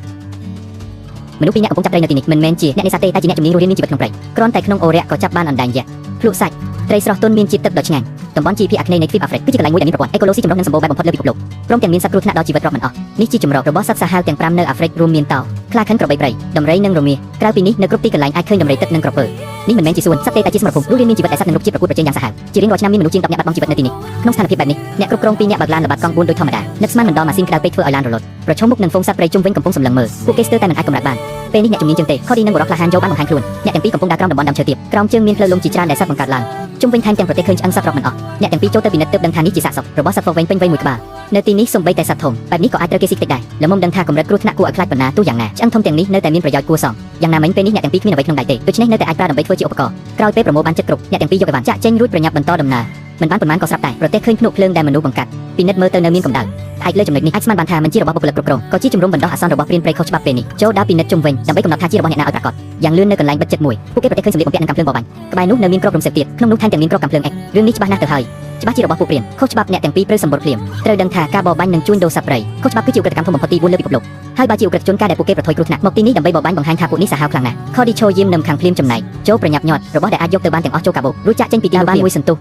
ើយមនុស្សពីរនាក់កំពុងចាប់ត្រីនៅទីនេះមិនមែនជាអ្នកនេសាទទេតែជាអ្នកជំនាញរស់រានមានជីវិតក្នុងព្រៃគ្រាន់តែក្នុងអូរៈក៏ចាប់បានអណ្ដែងយក្សភ្លក់សាច់ត្រីស្រស់ទន់មានជាតិទឹកដ៏ឆ្ងាញ់តំបន់ជីភាគអាគ្នេយ៍នៃទ្វីបអាហ្វ្រិកគឺជាកន្លែងមួយដែលមានប្រព័ន្ធអេកូឡូស៊ីចម្រុះនិងសម្បូរបែបបំផុតលើពិភពលោកព្រមទាំងមានសត្វគ្រោះថ្នាក់ដល់ជីវិតរាប់មិនអស់នេះជាចម្រោករបស់សត្វសាហាវទាំង5នៅអាហ្វ្រិករួមមានតោខ្លាឃិនក្របីព្រៃដំរីនិងរមាសក្រៅពីនេះនៅគ្រប់ទីកន្លែងអាចឃើញដំរីទឹកនិងក្រពើនេះមិនមែនជាសួនសត្វទេតែជាសមរភូមិរស់រានមានជីវិតដែលសត្វនិងរុក្ខជាតិប្រកួតប្រជែងយ៉ាងសាហាវជារៀងរាល់ឆ្នាំមានមនុស្សជាង10នាក់បាត់បង់ជីវិតនៅទីនេះក្នុងស្ថានភាពបែបនេះអ្នកគ្រប់គ្រង2នាក់បើកឡានល្បាតកង់4ដូចធម្មតានឹកស្មានមិនដល់ម៉ាស៊ីនក្តៅពេកធ្វើឲ្យឡានរលត់ប្រឈមមុខនឹងហ្វូងសត្វព្រៃជុំវិញកំពុងសម្លឹងមើលពួកគេស្ទើរតែមិនអាចកម្រើកបានពេលនេះអ្នកជំនាញជាងទេខឌីនិងបុរសក្លាហានយោបានបង្ហាញខ្លួនអ្នកទាំងពីរកំពុងដើរក្រោមតំបន់ដើមឈើទាបក្រោមជើងមានផ្លូវលំជាច្រើនដែលសត្វបង្កើតឡើងជុំវិញថែមទាំងប្រទេសឃើញឆ្អឹងសត្វរាប់មិនអស់អ្នកទាំងពីរចូលទៅពិនិត្យទើបដឹងថានេះជាសាកសពរបស់សត្វហ្វូងវែងពេញវ័យមួយក្បាលនៅទីនេះសូម្បីតែសត្វធំបែបនេះក៏អាចត្រូវគេស៊ីតិចដែរល្មមដឹងថាកម្រិតគ្រោះថ្នាក់គួរឲ្យខ្លាចប៉ុណ្ណាទោះយ៉ាងណាឆ្អឹងធំទាំងនេះនៅតែមានប្រយោជន៍គួរសមយ៉ាងណាមិញពេលនេះអ្នកទាំងពីរគ្មានអ្វីក្នុងដៃទេដូច្នេះនៅតែអាចប្រើដើម្បីធ្វើជាឧបករណ៍ក្រោយពេលប្រមូលបានចិត្តគ្រប់អ្នកទាំងពីរយកអីវ៉ាន់ចាក់ចេញរួចប្រញាប់បន្តដំណើរមិនបានប៉ុន្មានក៏ស្រាប់តែប្រទេសឃើញភ្នក់ភ្លើងដែលមនុស្សបង្កាត់ពិនិត្យមើលទៅនៅមានកម្ដៅផ្អែកលើចំណុចនេះអាចស្មានបានថាមិនជារបស់បុគ្គលិកគ្រប់គ្រងក៏ជាជំរំបណ្ដោះអាសន្នរបស់ព្រានព្រៃខុសច្បាប់ពេលនេះចូលដើរពិនិត្យជុំវិញដើម្បីកំណត់ថាជារបស់អ្នកណាឲ្យប្រាកដយ៉ាងលឿននៅកន្លែងបិទចិត្តមួយពួកគេប្រទេសឃើញសម្លៀកបំពាក់និងកាំភ្លើងបរបាញ់ក្បែរនោះនៅមានគ្រាប់រំសេវទៀតក្នុងនោះថែមទាំងមានគ្រាប់កាំភ្លើងអេករឿងនេះច្បាស់ណាស់ទៅហើយច្បាស់ជារបស់ពួកព្រានខុសច្បាប់អ្នកទាំងពីរត្រូវសម្បុរភ្លាមត្រូវដឹងថាការបរបាញ់និងជួញដូរសត្វព្រៃខុសច្បាប់គឺជាឧក្រិដ្ឋកម្មធំបំផុតទី4លើពិភពលោកហើយបើជាឧក្រិដ្ឋជនការដែលពួកគេប្រថុយគ្រោះថ្នាក់មកទីនេះដើម្បីបរបាញ់បង្ហាញថាពួកនេះសាហាវខ្លាំងណាស់ខឌីឈូយាមនឹមខាងភ្លាមចំណែកចូលប្រញាប់ញាត់របស់ដែលអាចយកទៅបានទាំងអស់ចូលកាបូបរួចចាក់ចេញពីទីនោះបានមួយសន្ទុះ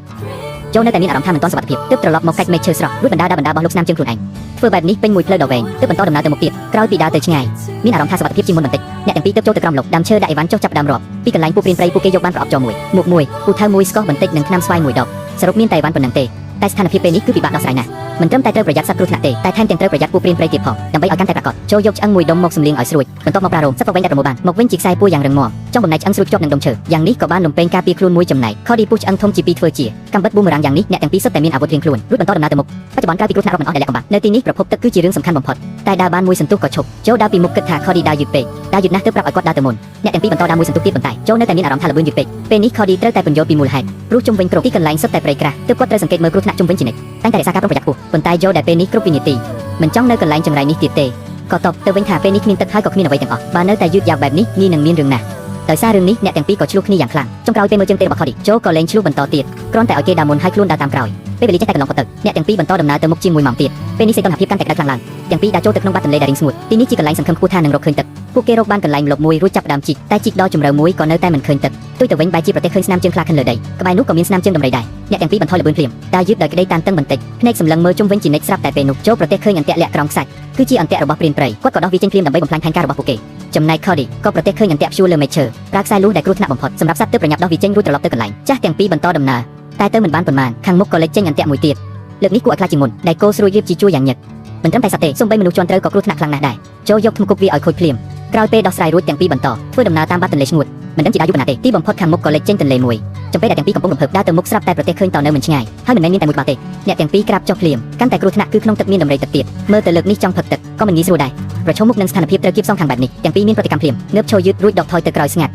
ចូលនៅតែមានអារម្មណ៍ថាមិនទាន់សុវត្ថិភាពទើបត្រឡប់មកកាច់មែកឈើស្រស់រួចបណ្ដាដើរបណ្ដាបោះលោកស្នាមជើងខ្លួនឯងធ្វើបែបនេះពេញមួយផ្លូវដ៏វែងទើបបន្តដំណើរទៅមុខទៀតក្រោយពីដើរទៅឆ្ងាយមានអារម្មណ៍ថាសុវត្ថិភាពជាងមុនបន្តិចអ្នកទាំងពីរទើបចូលទៅក្រោមលុបដើមឈើដាក់អីវ៉ាន់ចុះចាប់ដើមរាប់ពីកន្លែងពួកព្រានព្រៃពួកគេយកបានប្រអប់ចោលមួយមុខមួយពូថៅមួយស្កោះបន្តិចនិងថ្នាំស្វាយមួយដបសរុបមានតែអីវ៉ាន់ប៉ុណ្ណឹងទេតែស្ថានភាពពេលនេះគឺពិបាកដោះស្រាយណាស់មិនត្រឹមតែត្រូវប្រយ័ត្នសត្វគ្រោះថ្នាក់ទេតែថែមទាំងត្រូវប្រយ័ត្នពួកព្រានព្រៃទៀតផងដើម្បីឲ្យកាន់តែប្រាកដចូលយកឆ្អឹងមួយដុំមកសម្លៀងឲ្យស្រួចបន្ទាប់មកប្រារោមសត្វវែងដែលប្រមូលបានមកវិញជាខ្សែពួរយ៉ាងរឹងមាំចង់បំណែកឆ្អឹងស្រួចជាប់នឹងដុំឈើយ៉ាងនេះក៏បានលំពេងការពារខ្លួនមួយចំណែកខឌីពុះឆ្អឹងធំជាពីរធ្វើជាកាំបិតប៊ូមេរ៉ាងយ៉ាងនេះអ្នកទាំងពីរសុទ្ធតែមានអាវុធរៀងខ្លួនរួចបន្តដំណើរទៅមុខបច្ចុប្បន្នក្រៅពីគ្រោះថ្នាក់រាប់មិនអស់ដែលលាក់កំបាំងនៅទីនេះប្រភពទឹកគឺជារឿងសំខាន់បំផុត តែដើរបានមួយសន្ទុះក៏ឈប់ចូលដើរពីមុខគិតថាខឌីដើរយឺតពេកដើរយឺតណាស់ទើបប្រាប់ឲ្យគាត់ដើរទៅមុនអ្នកទាំងពីរបន្តដើរមួយសន្ទុះទៀតប៉ុន្តែចូលនៅតែមានអារម្មណ៍ថាល្បឿនយឺតពេកពេលនេះខឌីត្រូវតែពន្យល់ពីមូលហេតុព្រោះជុំវិញគ្រប់ទីកន្លែងសុទ្ធតែព្រៃក្រាស់ទើបគាត់ត្រូវសង្កេតមើលគ្រោះថ្នាក់ជុំវិញជានិច្ចតែងតែរក្សាការប្រុងប្រយ័ត្នខ្ពស់ប៉ុន្តែចូលដែលពេលនេះគ្រប់វិនាទីមិនចង់នៅកន្លែងចង្រៃនេះទៀតទេក៏តបទៅវិញថាពេលនេះគ្មានទឹកហើយក៏គ្មានអ្វីទាំងអស់បើនៅតែយឺតយ៉ាវបែបនេះងាយនឹងមានរឿងណាស់ដោយសាររឿងនេះអ្នកទាំងពីរក៏ឆ្លោះគ្នាយ៉ាងខ្លាំងចុងក្រោយពេលមើលជើងទេរបស់ខឌីចូលក៏លែងឆ្លោះបន្តទៀតគ្រាន់តែឲ្យគេដើរមុនហើយខ្លួនដើរតាមក្រោយពេលវេលាចេះតែកន្លងផុតទៅអ្នកទាំងពីរបន្តដំណើរទៅមុខជាង1ម៉ោងទៀតពេលនេះសីតុណ្ហភាពកាន់តែក្តៅខ្លាំងឡើងទាំងពីរដើរចូលទៅក្នុងបាតទន្លេដែលរីងស្ងួតទីនេះជាកន្លែងសង្ឃឹមខ្ពស់ថានឹងរកឃើញទឹកពួកគេរកបានកន្លែងម្លប់មួយរួចចាប់ផ្ដើមជីកតែជីកដល់ជម្រៅមួយក៏នៅតែមិនឃើញទឹកទុយទៅវិញបែរជាប្រទេសឃើញស្នាមជើងខ្លាខិនលើដីក្បែរនោះក៏មានស្នាមជើងដំរីដែរអ្នកទាំងពីរបន្ថយល្បឿនភ្លាមដើរយឺតដោយក្តីតានតឹងបន្តិចភ្នែកសម្លឹងមើលជុំវិញជានិច្ចស្រាប់តែពេលនោះចូលប្រទេសឃើញអន្ទាក់លាក់ក្រោមខ្សាច់គឺជាអន្ទាក់របស់ព្រានព្រៃគាត់ក៏ដោះវាចេញភ្លាមដើម្បីបំផ្លាញផែនការរបស់ពួកគេចំណែក Cody ក៏ប្រទេសឃើញអន្ទាក់ព្យួរលើមែកឈើប្រើខ្សែលួសដែលគ្រោះថ្នាក់បំផុតសម្រាប់សត្វទើបប្រញាប់ដោះវាចេញរួចត្រឡប់ទៅកន្លែងចាស់ទាំងពីរបន្តដំណើរតែទៅមិនបានប៉ុន្មានខាងមុខក៏លេចចេញអន្ទាក់មួយទៀតលើកនេះគួរឲ្យខ្លាចជាងមុនដែលគោស្រួយរៀបជាជួរយ៉ាងញឹកមិនត្រឹមតែសត្វទេសូម្បីមនុស្សជាន់ត្រូវក៏គ្រោះថ្នាក់ខ្លាំងណាស់ដែរចូលយកធ្មគប់វាឲ្យខូចភ្លាមក្រោយពេលដោះស្រាយរួចទាំងពីរបន្តធ្វើដំណើរតាមបាតទន្លេស្ងួតមិនដឹងជាដើរយូរប៉ុណ្ណាទេទីបំផុតខាងមុខក៏លេចចេញទន្លេមួយចំពេលដែលទាំងពីរកំពុងរំភើបដើរទៅមុខស្រាប់តែប្រទេសឃើញតនៅមិនឆ្ងាយហើយមិនមែនមានតែមួយក្បាលទេអ្នកទាំងពីរក្រាបចុះភ្លាមកាន់តែគ្រោះថ្នាក់គឺក្នុងទឹកមានដំរីទឹកទៀតមើលទៅលើកនេះចង់ផឹកទឹកក៏មិនងាយស្រួលដែរប្រឈមមុខនឹងស្ថានភាពត្រូវគៀបសងខាងបែបនេះទាំងពីរមានប្រតិកម្មភ្លាមងើបឈរយឺតរួចដកថយទៅក្រោយស្ងាត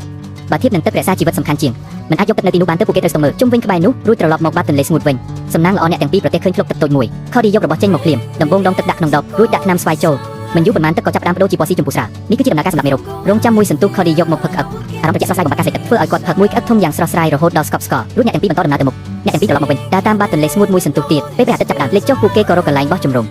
់បើធៀបនឹងទឹករក្សាជីវិតសំខាន់ជាងមិនអាចយកទឹកនៅទីនោះបានទៅពួកគេត្រូវស្ទង់មើលជុំវិញក្បែរនោះរួចត្រឡប់មកបាត់ទន្លេស្ងួតវិញសំណាងល្អអ្នកទាំងពីរប្រទេសឃើញភ្លុកទឹកតូចមួយខឌីយករបស់ចេញមកភ្លាមដំបងដងទឹកដាក់ក្នុងដបរួចដាក់ថ្នាំស្វាយចូលមិនយូរប៉ុន្មានទឹកក៏ចាប់ផ្ដើមប្ដូរជាពណ៌ស៊ីជម្ពូស្រាលនេះគឺជាដំណើរការសម្រាប់មេរោគរងចាំមួយសន្ទុះខឌីយកមកផឹកក្អឹកអារម្មណ៍ត្រជាក់ស្រស់ស្រាយបំបត្តិការស្រេកទឹកធ្វើឲ្យគាត់ផឹកមួយក្អឹកធំយ៉ាងស្រស់ស្រាយរហូតដល់ស្កប់ស្កល់រួចអ្នកទាំងពីរបន្តដំណើរទៅមុខអ្នកទាំងពីរត្រឡប់មកវិញដើរតាមបាតទន្លេស្ងួតមួយសន្ទុះទៀតពេលព្រះអាទិត្យចាប់ផ្ដើមលិចចុះពួកគេក៏រកកន្លែងបោះជំរំ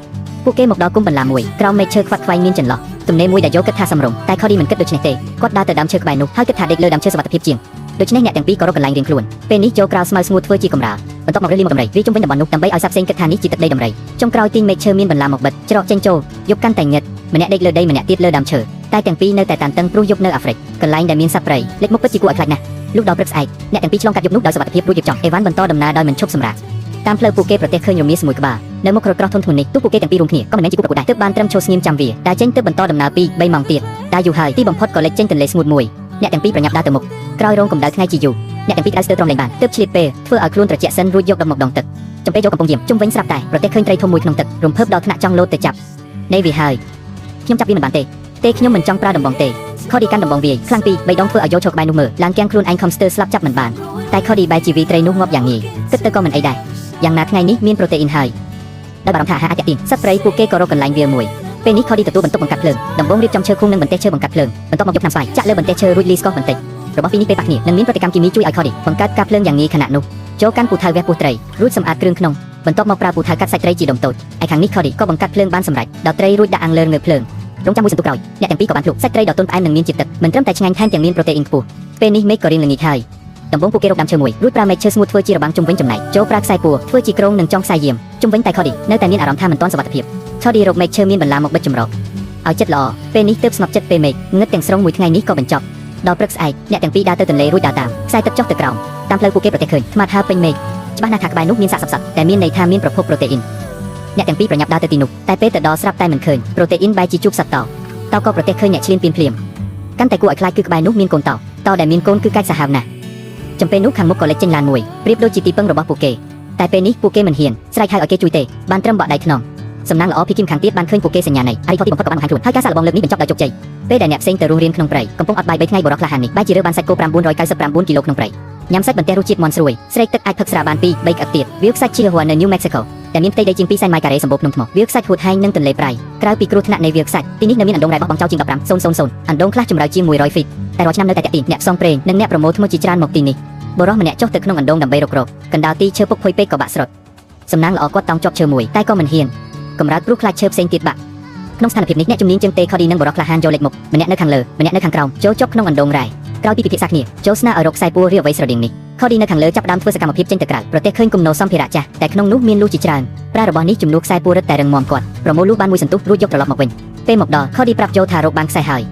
ពួកគេមកដល់គុំបន្លាមួយក្រោមមេឃឈើខ្វាត់ខ្វែងមានចន្លោះទំនេរមួយដែលយកគិតថាសមរម្យតែខឌីមិនគិតដូច្នេះទេគាត់ដើរទៅដើមឈើក្បែរនោះហើយគិតថាដេកលើដើមឈើសុវត្ថិភាពជាងដូច្នេះអ្នកទាំងពីរក៏រកកន្លែងរៀងខ្លួនពេលនេះចូលក្រៅស្មៅស្ងួតធ្វើជាកម្រាលបន្ទាប់មករើសលីមកដំរីវាជុំវិញតំបន់នោះដើម្បីឲ្យសត្វផ្សេងគិតថានេះជាទឹកដីដំរីចុងក្រោយទាញមេឃឈើមានបន្លាមកបិទច្រកចេញចូលយប់កាន់តែងឹតម្នាក់ដេកលើដីម្នាក់ទៀតលើដើមឈើតែទាំងពីរនៅតែតានតឹងព្រោះយប់នៅអាហ្វ្រិកកន្លែងដែលមានសត្វព្រៃលេចមុខពិតជាគួរឲ្យខ្លាចណាស់លុះដល់ព្រឹកស្អែកអ្នកទាំងពីរឆ្លងកាត់យប់នោះដោយសុវត្ថិភាពរួចរៀបចំអេវ៉ាន់បន្តដំណើរដោយមិនឈប់សម្រាកតាមផ្លូវពួកគេប្រទះឃើញរមៀសមួយក្បាលនៅមុខរថក្រោះធំធ្ងន់នេះទោះពួកគេទាំងពីររួមគ្នាក៏មិនមែនជាគូប្រកួតដែរទើបបានត្រឹមឈរស្ងៀមចាំវាតែចេញទើបបន្តដំណើរពី3ម៉ោងទៀតដើរយូរហើយទីបំផុតក៏លេចចេញទន្លេស្ងួតមួយអ្នកទាំងពីរប្រញាប់ដើរទៅមុខក្រោយរងកម្ដៅថ្ងៃជាយូរអ្នកទាំងពីរក្តៅស្ទើរទ្រាំលែងបានទើបឆ្លៀតពេលធ្វើឲ្យខ្លួនត្រជាក់សិនរួចយកដុំមកដងទឹកចំពេលយកកំពុងយាមជុំវិញស្រាប់តែប្រទះឃើញត្រីធំមួយក្នុងទឹករំភើបដល់ថ្នាក់ចង់លោតទៅចាប់នៃវាហើយខ្ញុំចាប់វាមិនបានទេទេខ្ញុំមិនចង់ប្រើដំបងទេខឌីកាន់ដំបងវាយខ្លាំងពីបីដងធ្វើឲ្យយកឈរក្បែរនោះមើលឡើងគាំងខ្លួនឯងខំស្ទើរស្លាប់ចាប់មិនបានតែខឌីបែរជាវីត្រីនោះងាប់យ៉ាងងាយគិតទៅក៏មិនអីដែរយ៉ាងណាថ្ងៃនេះមានប្រូតេអ៊ីនហើយដោយបារម្ភថាអាហារអាចទាក់ទាញសត្វព្រៃពួកគេក៏រកកន្លែងវាលមួយពេលនេះខឌីទទួលបន្ទុកបង្កាត់ភ្លើងដំបងរៀបចំឈើខុងនិងបន្ទះឈើបង្កាត់ភ្លើងបន្ទាប់មកយកថ្នាំស្វាយចាក់លើបន្ទះឈើរួចលីស្កោះបន្តិចរបស់ពីរនេះពេលប៉ះគ្នានឹងមានប្រតិកម្មគីមីជួយឲ្យខឌីបង្កើតការភ្លើងយ៉ាងងាយខណៈនោះចូលកាន់ពូថៅវះពោះត្រីរួចសម្អាតគ្រឿងក្នុងបន្ទាប់មកប្រើពូថៅកាត់សាច់ត្រីជាដុំតូចឯខាងនេះខឌីក៏បង្កាត់ភ្លើងបានសម្រេចដល់ត្រីរួចដាក់អាំងលើងើភ្លើងរងចាំមួយសន្ទុះក្រោយអ្នកទាំងពីរក៏បានភ្លុកសាច់ត្រីដ៏ទន់ផ្អែមនិងមានជាតិទឹកមិនត្រឹមតែឆ្ងាញ់ថែមទាំងមានប្រូតេអ៊ីនខ្ពស់ពេលនេះមេឃក៏រៀងល្ងាចហើយដំបូងពួកគេរកដើមឈើមួយរួចប្រើមែកឈើស្ងួតធ្វើជារបាំងជុំវិញចំណែកចូលប្រើខ្សែពួរធ្វើជាគ្រងនិងចងខ្សែយាមជុំវិញតែខឌីនៅតែមានអារម្មណ៍ថាមិនទាន់សុវត្ថិភាពខឌីរកមែកឈើមានបន្លាមកបិទចម្រោកឲ្យចិត្តល្អពេលនេះទើបស្ងប់ចិត្តពេលមេឃងឹតទាំងស្រុងមួយថ្ងៃនេះក៏បញ្ចប់ដល់ព្រឹកស្អែកអ្នកទាំងពីរដើរទៅទន្លេរួចដើរតាមខ្សែទឹកចុះទៅក្រោមតាមផ្លូវពួកគេប្រទះឃើញថ្មាតហើពេញមេឃច្បាស់ណាស់ថាក្បែរនោះមានសាកសពសត្វតែមានន័យថាមានប្រភពប្រូតេអ៊ីនអ្នកទាំងពីរប្រញាប់ដើរទៅទីនោះតែពេលទៅដល់ស្រាប់តែមិនឃើញប្រូតេអ៊ីនបែរជាជួបសត្វតោតោក៏ប្រទះឃើញអ្នកឈ្លានពានភ្លាមកាន់តែគួរឲ្យខ្លាចគឺក្បែរនោះមានកូនតោតោដែលមានកូនគឺកាច់សាហាវណាស់ចំពេលនោះខាងមុខក៏លេចចេញឡានមួយប្រៀបដូចជាទីពឹងរបស់ពួកគេតែពេលនេះពួកគេមិនហ៊ានស្រែកហៅឲ្យគេជួយទេបានត្រឹមបក់ដៃថ្នមសំណាងល្អភីគីមខាងទៀតបានឃើញពួកគេសញ្ញានៃអរិយធម៌ទីបំផុតក៏បានបង្ហាញខ្លួនហើយការសាកល្បងលើកនេះបញ្ចប់ដោយជោគជ័យពេលដែលអ្នកផ្សេងទៅរស់រៀនក្នុងព្រៃកំពុងអត់បាយ3ថ្ងៃបុរសក្លាហាននេះបែរជារើបានសាច់គោ999គីឡូក្នុងព្រៃញ៉ាំសាច់បន្ទះរសជាតិមាន់ស្រួយស្រេកទឹកអាចផឹកស្រាបាន2 3ក្អឹកទៀតវាខ្សាច់ឈីហួរនៅ New Mexico ដែលមានផ្ទៃដីជាង2សែនម៉ាយការ៉េសម្បូរភ្នំថ្មវាខ្សាច់ហួតហែងនិងទន្លេប្រៃក្រៅពីគ្រោះថ្នាក់នៃវាខ្សាច់ទីនេះនៅមានអណ្ដូងរ៉ែបោះបង់ចោលជាង15000អណ្ដូងខ្លះជម្រៅជាង100ហ្វីតតែរាល់ឆ្នាំនៅតែតាក់ទាញអ្នកផ្សងព្រេងនិងអ្នកប្រមូលថ្មជាច្រើនមកទីនេះបុរសម្នាក់ចុះទៅក្នុងអណ្ដូងដើម្បីរករកកណ្ដាលទីឈើពុកភុយពេកក៏បាក់ស្រុតសំណាងល្អគាត់តោងជាប់ឈើមួយតែក៏មិនហ៊ានកម្រើកព្រោះខ្លាចឈើផ្សេងទៀតបាក់ក្នុងស្ថានភាពនេះអ្នកជំនាញជើងទេខឌីនិងបុរសក្លាហានយកលេចមុខម្នាក់នៅខាងលើម្នាក់នៅខាងក្រោមចូលជាប់ក្នុងអណ្ដូងរ៉ែក្រោយពីពិភាក្សាគ្នាចូលស្នើឲ្យរកខ្សែពួរឬអ្វីស្រដៀងនេះខឌីនៅខាងលើចាប់ផ្ដើមធ្វើសកម្មភាពចេញទៅក្រៅប្រទះឃើញគំនរសម្ភារៈចាស់តែក្នុងនោះមានលូសជាច្រើនប្រើរបស់នេះជំនួសខ្សែពួររឹតតែរឹងមាំគាត់ប្រមូលលូសបានមួយសន្ទុះរួចយកត្រឡប់មកវិញពេលមកដល់ខឌីប្រាប់ចូលថារកបានខ្សែហើ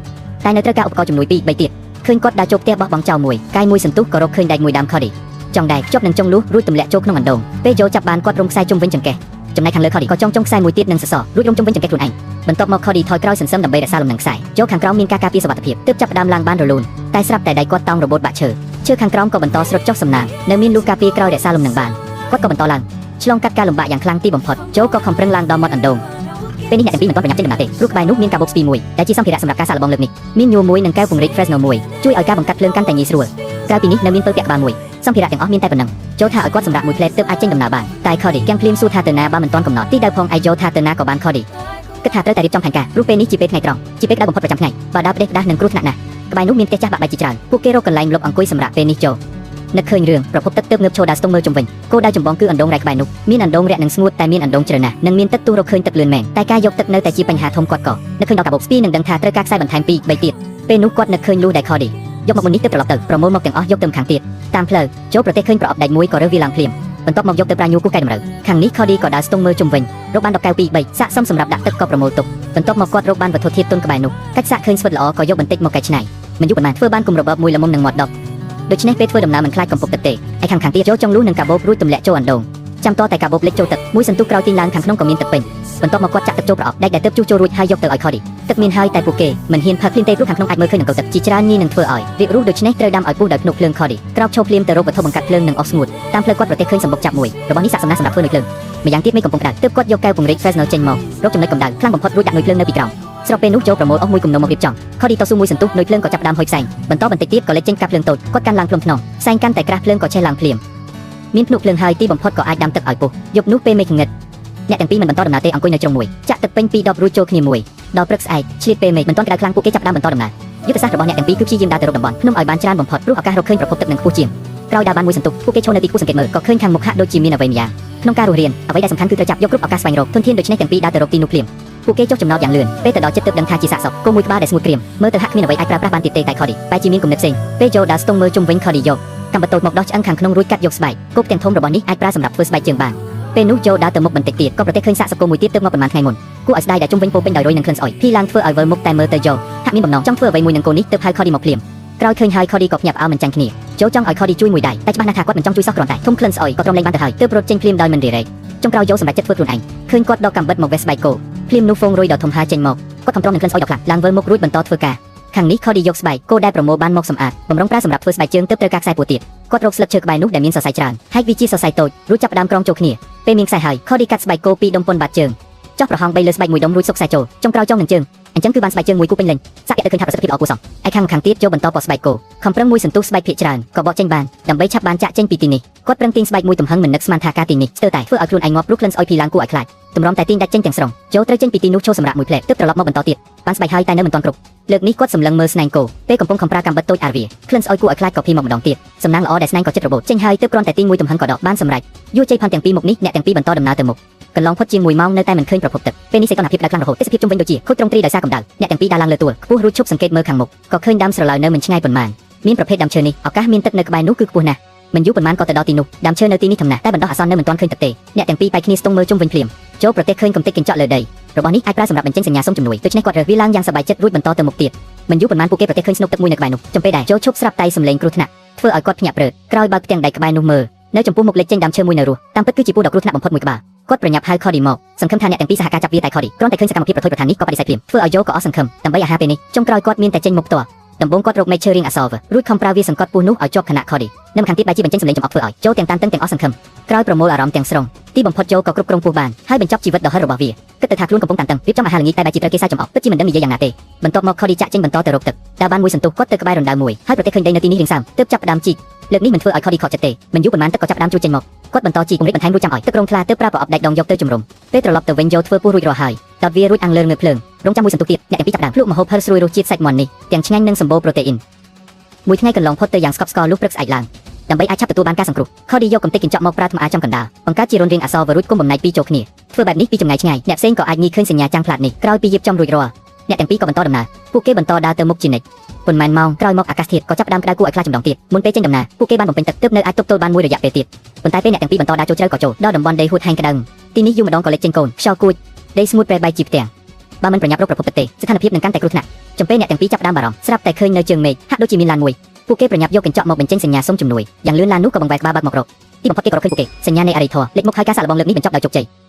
យតែនៅត្រូវការឧបករណ៍ជំនួយ2 3ទៀតឃើញគាត់ដើរចូលផ្ទះបោះបង់ចោលមួយកាយមួយសន្ទុះក៏រកឃើញដែកមួយដើមខឌីចង់ដែកជាប់នឹងចុងលូសរួចទម្លាក់ចូលក្នុងអណ្ដូងពេលចូលចាប់បានគាត់រុំខ្សែជុំវិញចង្កេះចំណែកខាងលើខឌីក៏ចង់ចុងខ្សែមួយទៀតនឹងសសររួចរុំជុំវិញចង្កេះខ្លួនឯងបន្ទាប់មកខឌីថយក្រោយសន្សឹមដើម្បីរក្សាលំនឹងខ្សែចូលខាងក្រោមមានការការពារសុវត្ថិភាពទើបចាប់ផ្ដើមឡើងបានរលូនតែស្រាប់តែដៃគាត់តោងរបូតបាក់ឈើឈើខាងក្រោមក៏បន្តស្រុតចុះសំណាងនៅមានលូសការពារក្រោយរក្សាលំនឹងបានគាត់ក៏បន្តឡើងឆ្លងកាត់ការលំបាកយ៉ាងខ្លាំងទីបំផុតចូលក៏ខំប្រឹងឡើងដល់មាត់អណ្ដូង ពេលនេះអ្នកទាំងពីរមិនទាន់ប្រញាប់ចេញដំណើរទេព្រោះក្បែរនោះមានកាបូបស្ពីមួយដែលជាសម្ភារៈសម្រាប់ការសាកល្បងលើកនេះមានញួរមួយនិងកែវពង្រីក Fresnel មួយជួយឲ្យការបង្កាត់ភ្លើងកាន់តែងាយស្រួលក្រៅពីនេះនៅមានពៅពាក់ក្បាលមួយសម្ភារៈទាំងអស់មានតែប៉ុណ្ណឹងចូលថាឲ្យគាត់សម្រាប់មួយផ្លែទើបអាចចេញដំណើរបានតែ Cody ទាំងភ្លាមសួរថាទៅណាបើមិនទាន់កំណត់ទីដៅផងឯយោថាទៅណាក៏បាន Cody គិតថាត្រូវតែរៀបចំផែនការព្រោះពេលនេះជាពេលថ្ងៃត្រង់ជាពេលក្តៅបំផុតប្រចាំថ្ងៃបើដើរផ្ដេសផ្ដាសនឹងគ្រោះថ្នាក់ណាស់ក្បែរនោះមានផ្ទះចាស់បាក់បែកជាច្រើនពួកគេរកកន្លែងលុបអង្គុយសម្រាប់ពេលនេះចូលនឹកឃើញរឿងប្រភពទឹកទើបងើបឈរដើរស្ទង់មើលជុំវិញគោលដៅចម្បងគឺអណ្ដូងរ៉ែក្បែរនោះមានអណ្ដូងរាក់នឹងស្ងួតតែមានអណ្ដូងជ្រៅណាស់និងមានទឹកទូរកឃើញទឹកលឿនមែនតែការយកទឹកនៅតែជាបញ្ហាធំគាត់ក៏នឹកឃើញដល់កាបូបស្ពីនឹងដឹងថាត្រូវការខ្សែបន្ថែម2 3ទៀតពេលនោះគាត់នឹកឃើញលុះដែល Cody យកមកមុននេះទើបត្រឡប់ទៅប្រមូលមកទាំងអស់យកទៅខាងទៀតតាមផ្លូវចូលប្រទេសឃើញប្រអប់ដែកមួយក៏រើសវាឡើងភ្លាមបន្ទាប់មកយកទៅប្រាញូគូសកែតម្រូវខាងនេះ Cody ក៏ដើរស្ទង់មើលជុំវិញរកបាន10កែវ2 3សាកសមសម្រាប់ដាក់ទឹកក៏ប្រមូលទុកបន្ទាប់មកគាត់រកបានវត្ថុធាតុទុនក្បែរនោះកាច់សាកឃើញស្វិតល្អក៏យកបន្តិចមកកែច្នៃមិនយូរប៉ុន្មានធ្វើបានគម្របមួយល្មមនឹងមាត់ដប់ដូច្នេះពេលធ្វើដំណើរមិនខ្លាចកំពុកទឹកទេឯខាងខាងទៀតចូលចុងលូនឹងកាបូបរួចទម្លាក់ចូលអណ្ដូងចាំតតែកាបូបលិចចូលទឹកមួយសន្ទុះក្រោយទាញឡើងខាងក្នុងក៏មានទឹកពេញបន្ទាប់មកគាត់ចាក់ទឹកចូលប្រអប់ដែកដែលទើបជុះចូលរួចហើយយកទៅឲ្យ Cody ទឹកមានហើយតែពួកគេមិនហ៊ានផឹកភ្លាមទេព្រោះខាងក្នុងអាចមើលឃើញនឹងកោទឹកជាច្រើនងាយនឹងធ្វើឲ្យរៀបរុះដូច្នេះត្រូវដាំឲ្យពុះដោយភ្នក់ភ្លើង Cody ក្រោកឈរភ្លាមទៅរកវត្ថុបង្កាត់ភ្លើងនិងអស់ស្ងួតតាមផ្លូវគាត់ប្រទេសឃើញសម្បុកចាប់មួយរបស់នេះស័ក្តិសមណាស់សម្រាប់ធ្វើនុយភ្លើងម្យ៉ាងទៀតមេកំពុងក្តៅទើបគាត់យកកែវពង្រីក Fresnel ចេញមករកចំណុចកម្ដៅខ្លាំងបំផុតរួចដាក់នុយភ្លើងនៅពីក្រោមស្របពេលនោះចូលប្រមូលអស់មួយគំនុំមករៀបចំ Cody តស៊ូមួយសន្ទុះនុយភ្លើងក៏ចាប់ផ្ដើមហុយផ្សែងបន្តបន្តិចទៀតក៏លេចចេញកាប់ភ្លើងតូចគាត់កាន់ឡើងភ្លុំថ្នងផ្សែងកាន់តែក្រាស់ភ្លើងក៏ឆេះឡើងភ្លាមមានភ្នក់ភ្លើងហើយទីបំផុតក៏អាចដាំទឹកឲ្យពុះយប់នោះពេលមេឃងឹតអ្នកទាំងពីរមិនបន្តដំណើរទេអង្គុយនៅជ្រុងមួយចាក់ទឹកពេញពីរដបរួចចូលគ្នាមួយដល់ព្រឹកស្អែកឆ្លៀតពេលមេឃមិនទាន់ក្តៅខ្លាំងពួកគេចាប់ផ្ដើមបន្តដំណើរយុទ្ធសាស្ត្ររបស់អ្នកទាំងពីរគឺព្យាយាមដើរទៅរកតំបន់ភ្នំឲ្យបានច្រើនបំផុតព្រោះឱកាសរកឃើញប្រភពទឹកនឹងខ្ពស់ជាងក្រោយដើរបានមួយសន្ទុះពួកគេឈរនៅទីខ្ពស់សង្កេតមើលក៏ឃើញខាងមុខហាក់ដូចជាមានអ្វីម្យ៉ាងក្នុងការរស់រានអ្វីដែលសំខាន់គឺត្រូវចាប់យកគ្រប់ឱកាសស្វែងរកធនធានដូច្នេះទាំងពីរដើរទៅរកទីនោះភ្លាមពួកគេចុះចំណោតយ៉ាងលឿនពេលទៅដល់ចិត្តទើបដឹងថាជាសាកសពគោមួយក្បាលដែលស្ងួតក្រៀមមើលទៅហាក់គ្មានអ្វីអាចប្រើប្រាស់បានទៀតទេតែ Cody បែរជាមានគំនិតផ្សេងពេលចូលដើរស្ទង់មើលជុំវិញ Cody យកកាំបិតតូចមកដោះឆ្អឹងខាងក្នុងរួចកាត់យកស្បែកគប់ទាំងធំរបស់នេះអាចប្រើសម្រាប់ធ្វើស្បែកជើងបានពេលនោះចូលដើរទៅមុខបន្តិចទៀតក៏ប្រទេសឃើញសាកសពគោមួយទៀតទើបមកប៉ុន្មានថ្ងៃមុនគួរឲ្យស្ដាយដែលជុំវិញពោពេញដោយរុយនិងក្លិនស្អុយភីឡើងធ្វើឲ្យវិលមុខតែមើលទៅយកហាក់មានបំណងចង់ធ្វើអ្វីមួយនឹងគោនេះទើបហៅ Cody មកភ្លាមក្រោយឃើញហើយ Cody ក៏ភ្ញាក់ផ្អើលមិនចាញ់គ្នាចូលចង់ឲ្យ Cody ជួយមួយដៃតែច្បាស់ណាស់ថាគាត់មិនចង់ជួយសោះគ្រាន់តែធំក្លិនស្អុយក៏ទ្រាំលេងបានទៅហើយទើបរត់ចេញភ្លាមដោយមិនរារែកចុងក្រោយយកសម្រេចចិត្តធ្វើខ្លួនឯងឃើញគាត់ដកកាំបិតមកវេះស្បែកគោភ្លាមនោះហ្វូងរុយដ៏ធំហាចេញមកគាត់ខំទ្រាំនឹងក្លិនស្អុយដ៏ខ្លាំងឡើងវិលមុខរួចបន្តធ្វើការខាងនេះ Cody យកស្បែកគោដែលប្រមូលបានមកសម្អាតបំរុងប្រើសម្រាប់ធ្វើស្បែកជើងទើបត្រូវការខ្សែពួរទៀតគាត់រកស្លឹកឈើក្បែរនោះដែលមានសរសៃច្រើនហែកវាជាសរសៃតូចរួចចាប់ផ្ដើមក្រងចូលគ្នាពេលមានខ្សែហើយ Cody កាត់ស្បែកគោពីរដុំប៉ុនបាតជើងចោះប្រហោង3លើស្បែកមួយដុំរួចសុកខ្សែចូលចុងក្រោយចងនឹងជើងអញ្ចឹងគឺបានស្បែកជើងមួយគូពេញលេញសាក់ទៅឃើញថាប្រសិទ្ធភាពល្អគួរសមឯខាងខាងទៀតចូលបន្តបោះស្បែកគោខំប្រឹងមួយសន្ទុះស្បែកភាកច្រើនក៏បកចេញបានដើម្បីឆាប់បានចាក់ចេញពីទីនេះគាត់ប្រឹងទាញស្បែកមួយទំហឹងមិននឹកស្មានថាការទីនេះស្ទើរតែធ្វើឲ្យខ្លួនឯងងាប់ព្រោះក្លិនស្អុយភីឡើងគួរឲ្យខ្លាចទម្រាំតែទាញដាច់ចេញទាំងស្រុងចូលត្រូវចេញពីទីនោះចូលសម្រាប់មួយផ្លែទើបត្រឡប់មកបន្តទៀតបានស្បែកហើយតែនៅមិនទាន់គ្រប់លើកនេះគាត់សម្លឹងមើលស្នែងគោពេលកំពុងខំប្រើកាំបិតតូចអាវាក្លិនស្អុយគួរឲ្យខ្លាចក៏ភីមកម្ដងទៀតសំណាងល្អដែលស្នែងក៏ចិត្តរបូតចេញហើយទើបគ្រាន់តែទាញមួយទំហឹងក៏ដកបានសម្រេចយួរជ័យផាន់ទាំងពីរមុខនេះអ្នកទាំងពីរបន្តដំណើរទៅមុខកន្លងផុតជាង1ម៉ោងនៅតែមិនឃើញប្រភពទឹកពេលនេះសីតុណ្ហភាពក្តៅខ្លាំងរហូតទេសភាពជុំវិញដូចជាខូចត្រង់ទ្រីដោយសារកម្ដៅអ្នកទាំងពីរដើរឡើងលើទួលខ្ពស់រួចឈប់សង្កេតមើលខាងមុខក៏ឃើញដើមស្រឡៅនៅមិនឆ្ងាយប៉ុន្មានមានប្រភេទដើមឈើនេះឱកាសមានទឹកនៅក្បែរនោះគឺខ្ពស់ណាស់មិនយូរប៉ុន្មានក៏ទៅដល់ទីនោះដើមឈើនៅទីនេះធំណាស់តែបណ្ដោះអាសន្ននៅមិនទាន់ឃើញទឹកទេអ្នកទាំងពីរបែកគ្នាស្ទង់មើលជុំវិញភ្លាមចូលប្រទេសឃើញកំទេចកញ្ចក់លើដីរបស់នេះអាចប្រើសម្រាប់បញ្ចេញសញ្ញាសុំជំនួយដូច្នេះគាត់រើសវាឡើងយ៉ាងសប្បាយចិត្តរួចបន្តទៅមុខទៀតមិនយូរប៉ុន្មានពួកគេប្រទេសឃើញស្នុកទឹកមួយនៅក្បែរនោះចំពេលដែលចូលឈប់ស្រាប់តែសំឡេងគ្រោះថ្នាក់ធ្វើឲ្យគាត់ភ្ញាក់ព្រឺក្រោយបើកផ្ទាំងដៃក្បែរនោះមើលនៅចំពោះមុខលេចចេញដើមឈើមួយនៅរស់តាមពិតគឺជាពស់ដ៏គ្រោះថ្នាក់បំផុតមួយក្បាលគាត់ប្រញាប់ហៅ Cody មកសង្ឃឹមថាអ្នកទាំងពីរសហការចាប់វាតែ Cody គ្រាន់តែឃើញសកម្មភាពប្រថុយប្រឋាននេះក៏បដិសេធភ្លាមធ្វើឲ្យយោក៏អស់សង្ឃឹមដើម្បីអាហារពេលនេះចុងក្រោយគាត់មានតែចេញមុខផ្ទាល់ដំបូងគាត់រកមែកឈើរាងអក្សររួចខំប្រើវាសង្កត់ពស់នោះឲ្យជាប់ខណៈ Cody នៅម្ខាងទៀតបែរជាបញ្ចេញសំឡេងចំអកធ្វើឲ្យចូលទាំងតានតឹងទាំងអស់សង្ឃឹមក្រោយប្រមូលអារម្មណ៍ទាំងស្រុងទីបំផុតចូលក៏គ្រប់គ្រងពស់បានហើយបញ្ចប់ជីវិតដ៏ហិររបស់វាគិតទៅថាខ្លួនកំពុងតានតឹងរៀបចំអាហារល្ងាចតែបែរជាត្រូវគេសើចចំអកពិតជាមិនដឹងនិយាយយ៉ាងណាទេបន្ទាប់មក Cody ចាក់ចេញបន្តទៅរកទឹកដើរបានមួយសន្ទុះគាត់ទៅក្បែររណ្ដៅមួយហើយប្រទេសឃើញដីនៅទីនេះរាងសើមទើបចាប់ផ្ដើមជីកលើកនេះមិនធ្វើឲ្យ Cody ខកចិត្តទេមិនយូរប៉ុន្មានទឹកក៏ចាប់ផ្ដើមជ្រួចចេញមកគាត់បន្តជីកពង្រីកបន្ថែមរួចចាំឲ្យទឹករងថ្លាទើបប្រើប្រអប់ដែកដងយកទៅជំរុំពេលត្រឡប់ទៅវិញយកធ្វើពោះរួចរាល់ហើយដោតវារួចអាំងលើងើភ្លើងរងចាំមួយសន្ទុះទៀតអ្នកទាំងពីរចាប់ផ្ដើមភ្លក់ម្ហូបហិរស្រួយរសជាតិសាច់មាន់នេះទាំងឆ្ងាញ់និងសម្បូរប្រូតេអ៊ីនមួយថ្ងៃកន្លងផុតទៅយ៉ាងស្កប់ស្កល់លុះព្រឹកស្អែកឡើងដើម្បីអាចឆាប់ទទួលបានការសង្គ្រោះ Cody យកកំទេចកញ្ចក់មកប្រើថ្មអាចំកណ្ដាលបង្កើតជារន្ធរាងអក្សរវរួចគុំបំណែកពីរចូលគ្នាធ្វើបែបនេះពីចម្ងាយឆ្ងាយអ្នកផ្សេងក៏អាចងាយឃើញសញ្ញាចាំងផ្លាតនេះក្រោយពីរៀបចំរួចរាល់អ្នកទាំងពីរក៏បន្តដំណើរពួកគេបន្តដើរទៅមុខជានិច្ចប៉ុន្មានម៉ោងក្រោយមកអាកាសធាតុក៏ចាប់ផ្ដើមក្តៅគួរឲ្យខ្លាចចម្ដងទៀតមុនពេលចេញដំណើរពួកគេបានបំពេញទឹកទើបនៅអាចទប់ទល់បានមួយរយៈពេលទៀតប៉ុន្តែពេលអ្នកទាំងពីរបន្តដើរចូលជ្រៅក៏ចូលដល់តំបន់ដីហួតហែងក្តៅទីនេះយូរម្ដងក៏លេចចេញកូនខ្យល់គួចដីស្ងួតប្រេះបែកជាផ្ទាំងបើមិនប្រញាប់រកប្រភពទឹកទេស្ថានភាពនឹងកាន់តែគ្រោះថ្នាក់ចំពេលអ្នកទាំងពីរចាប់ផ្ដើមបារម្ភស្រាប់តែឃើញនៅជើងមេឃហាក់ដូចជាមានឡានមួយពួកគេប្រញាប់យកកញ្ចក់មកបញ្ចេញសញ្ញាសុំជំនួយយ៉ាងលឿនឡាននោះក៏បង្វែរក្បាលបើកមករកទីបំផុតគេក៏រកឃើញពួកគេសញ្ញានៃអរិយធម៌លេចមុខហើយការសាកល្បងលើកនេះបញ្ចប់ដោយជោគជ័យ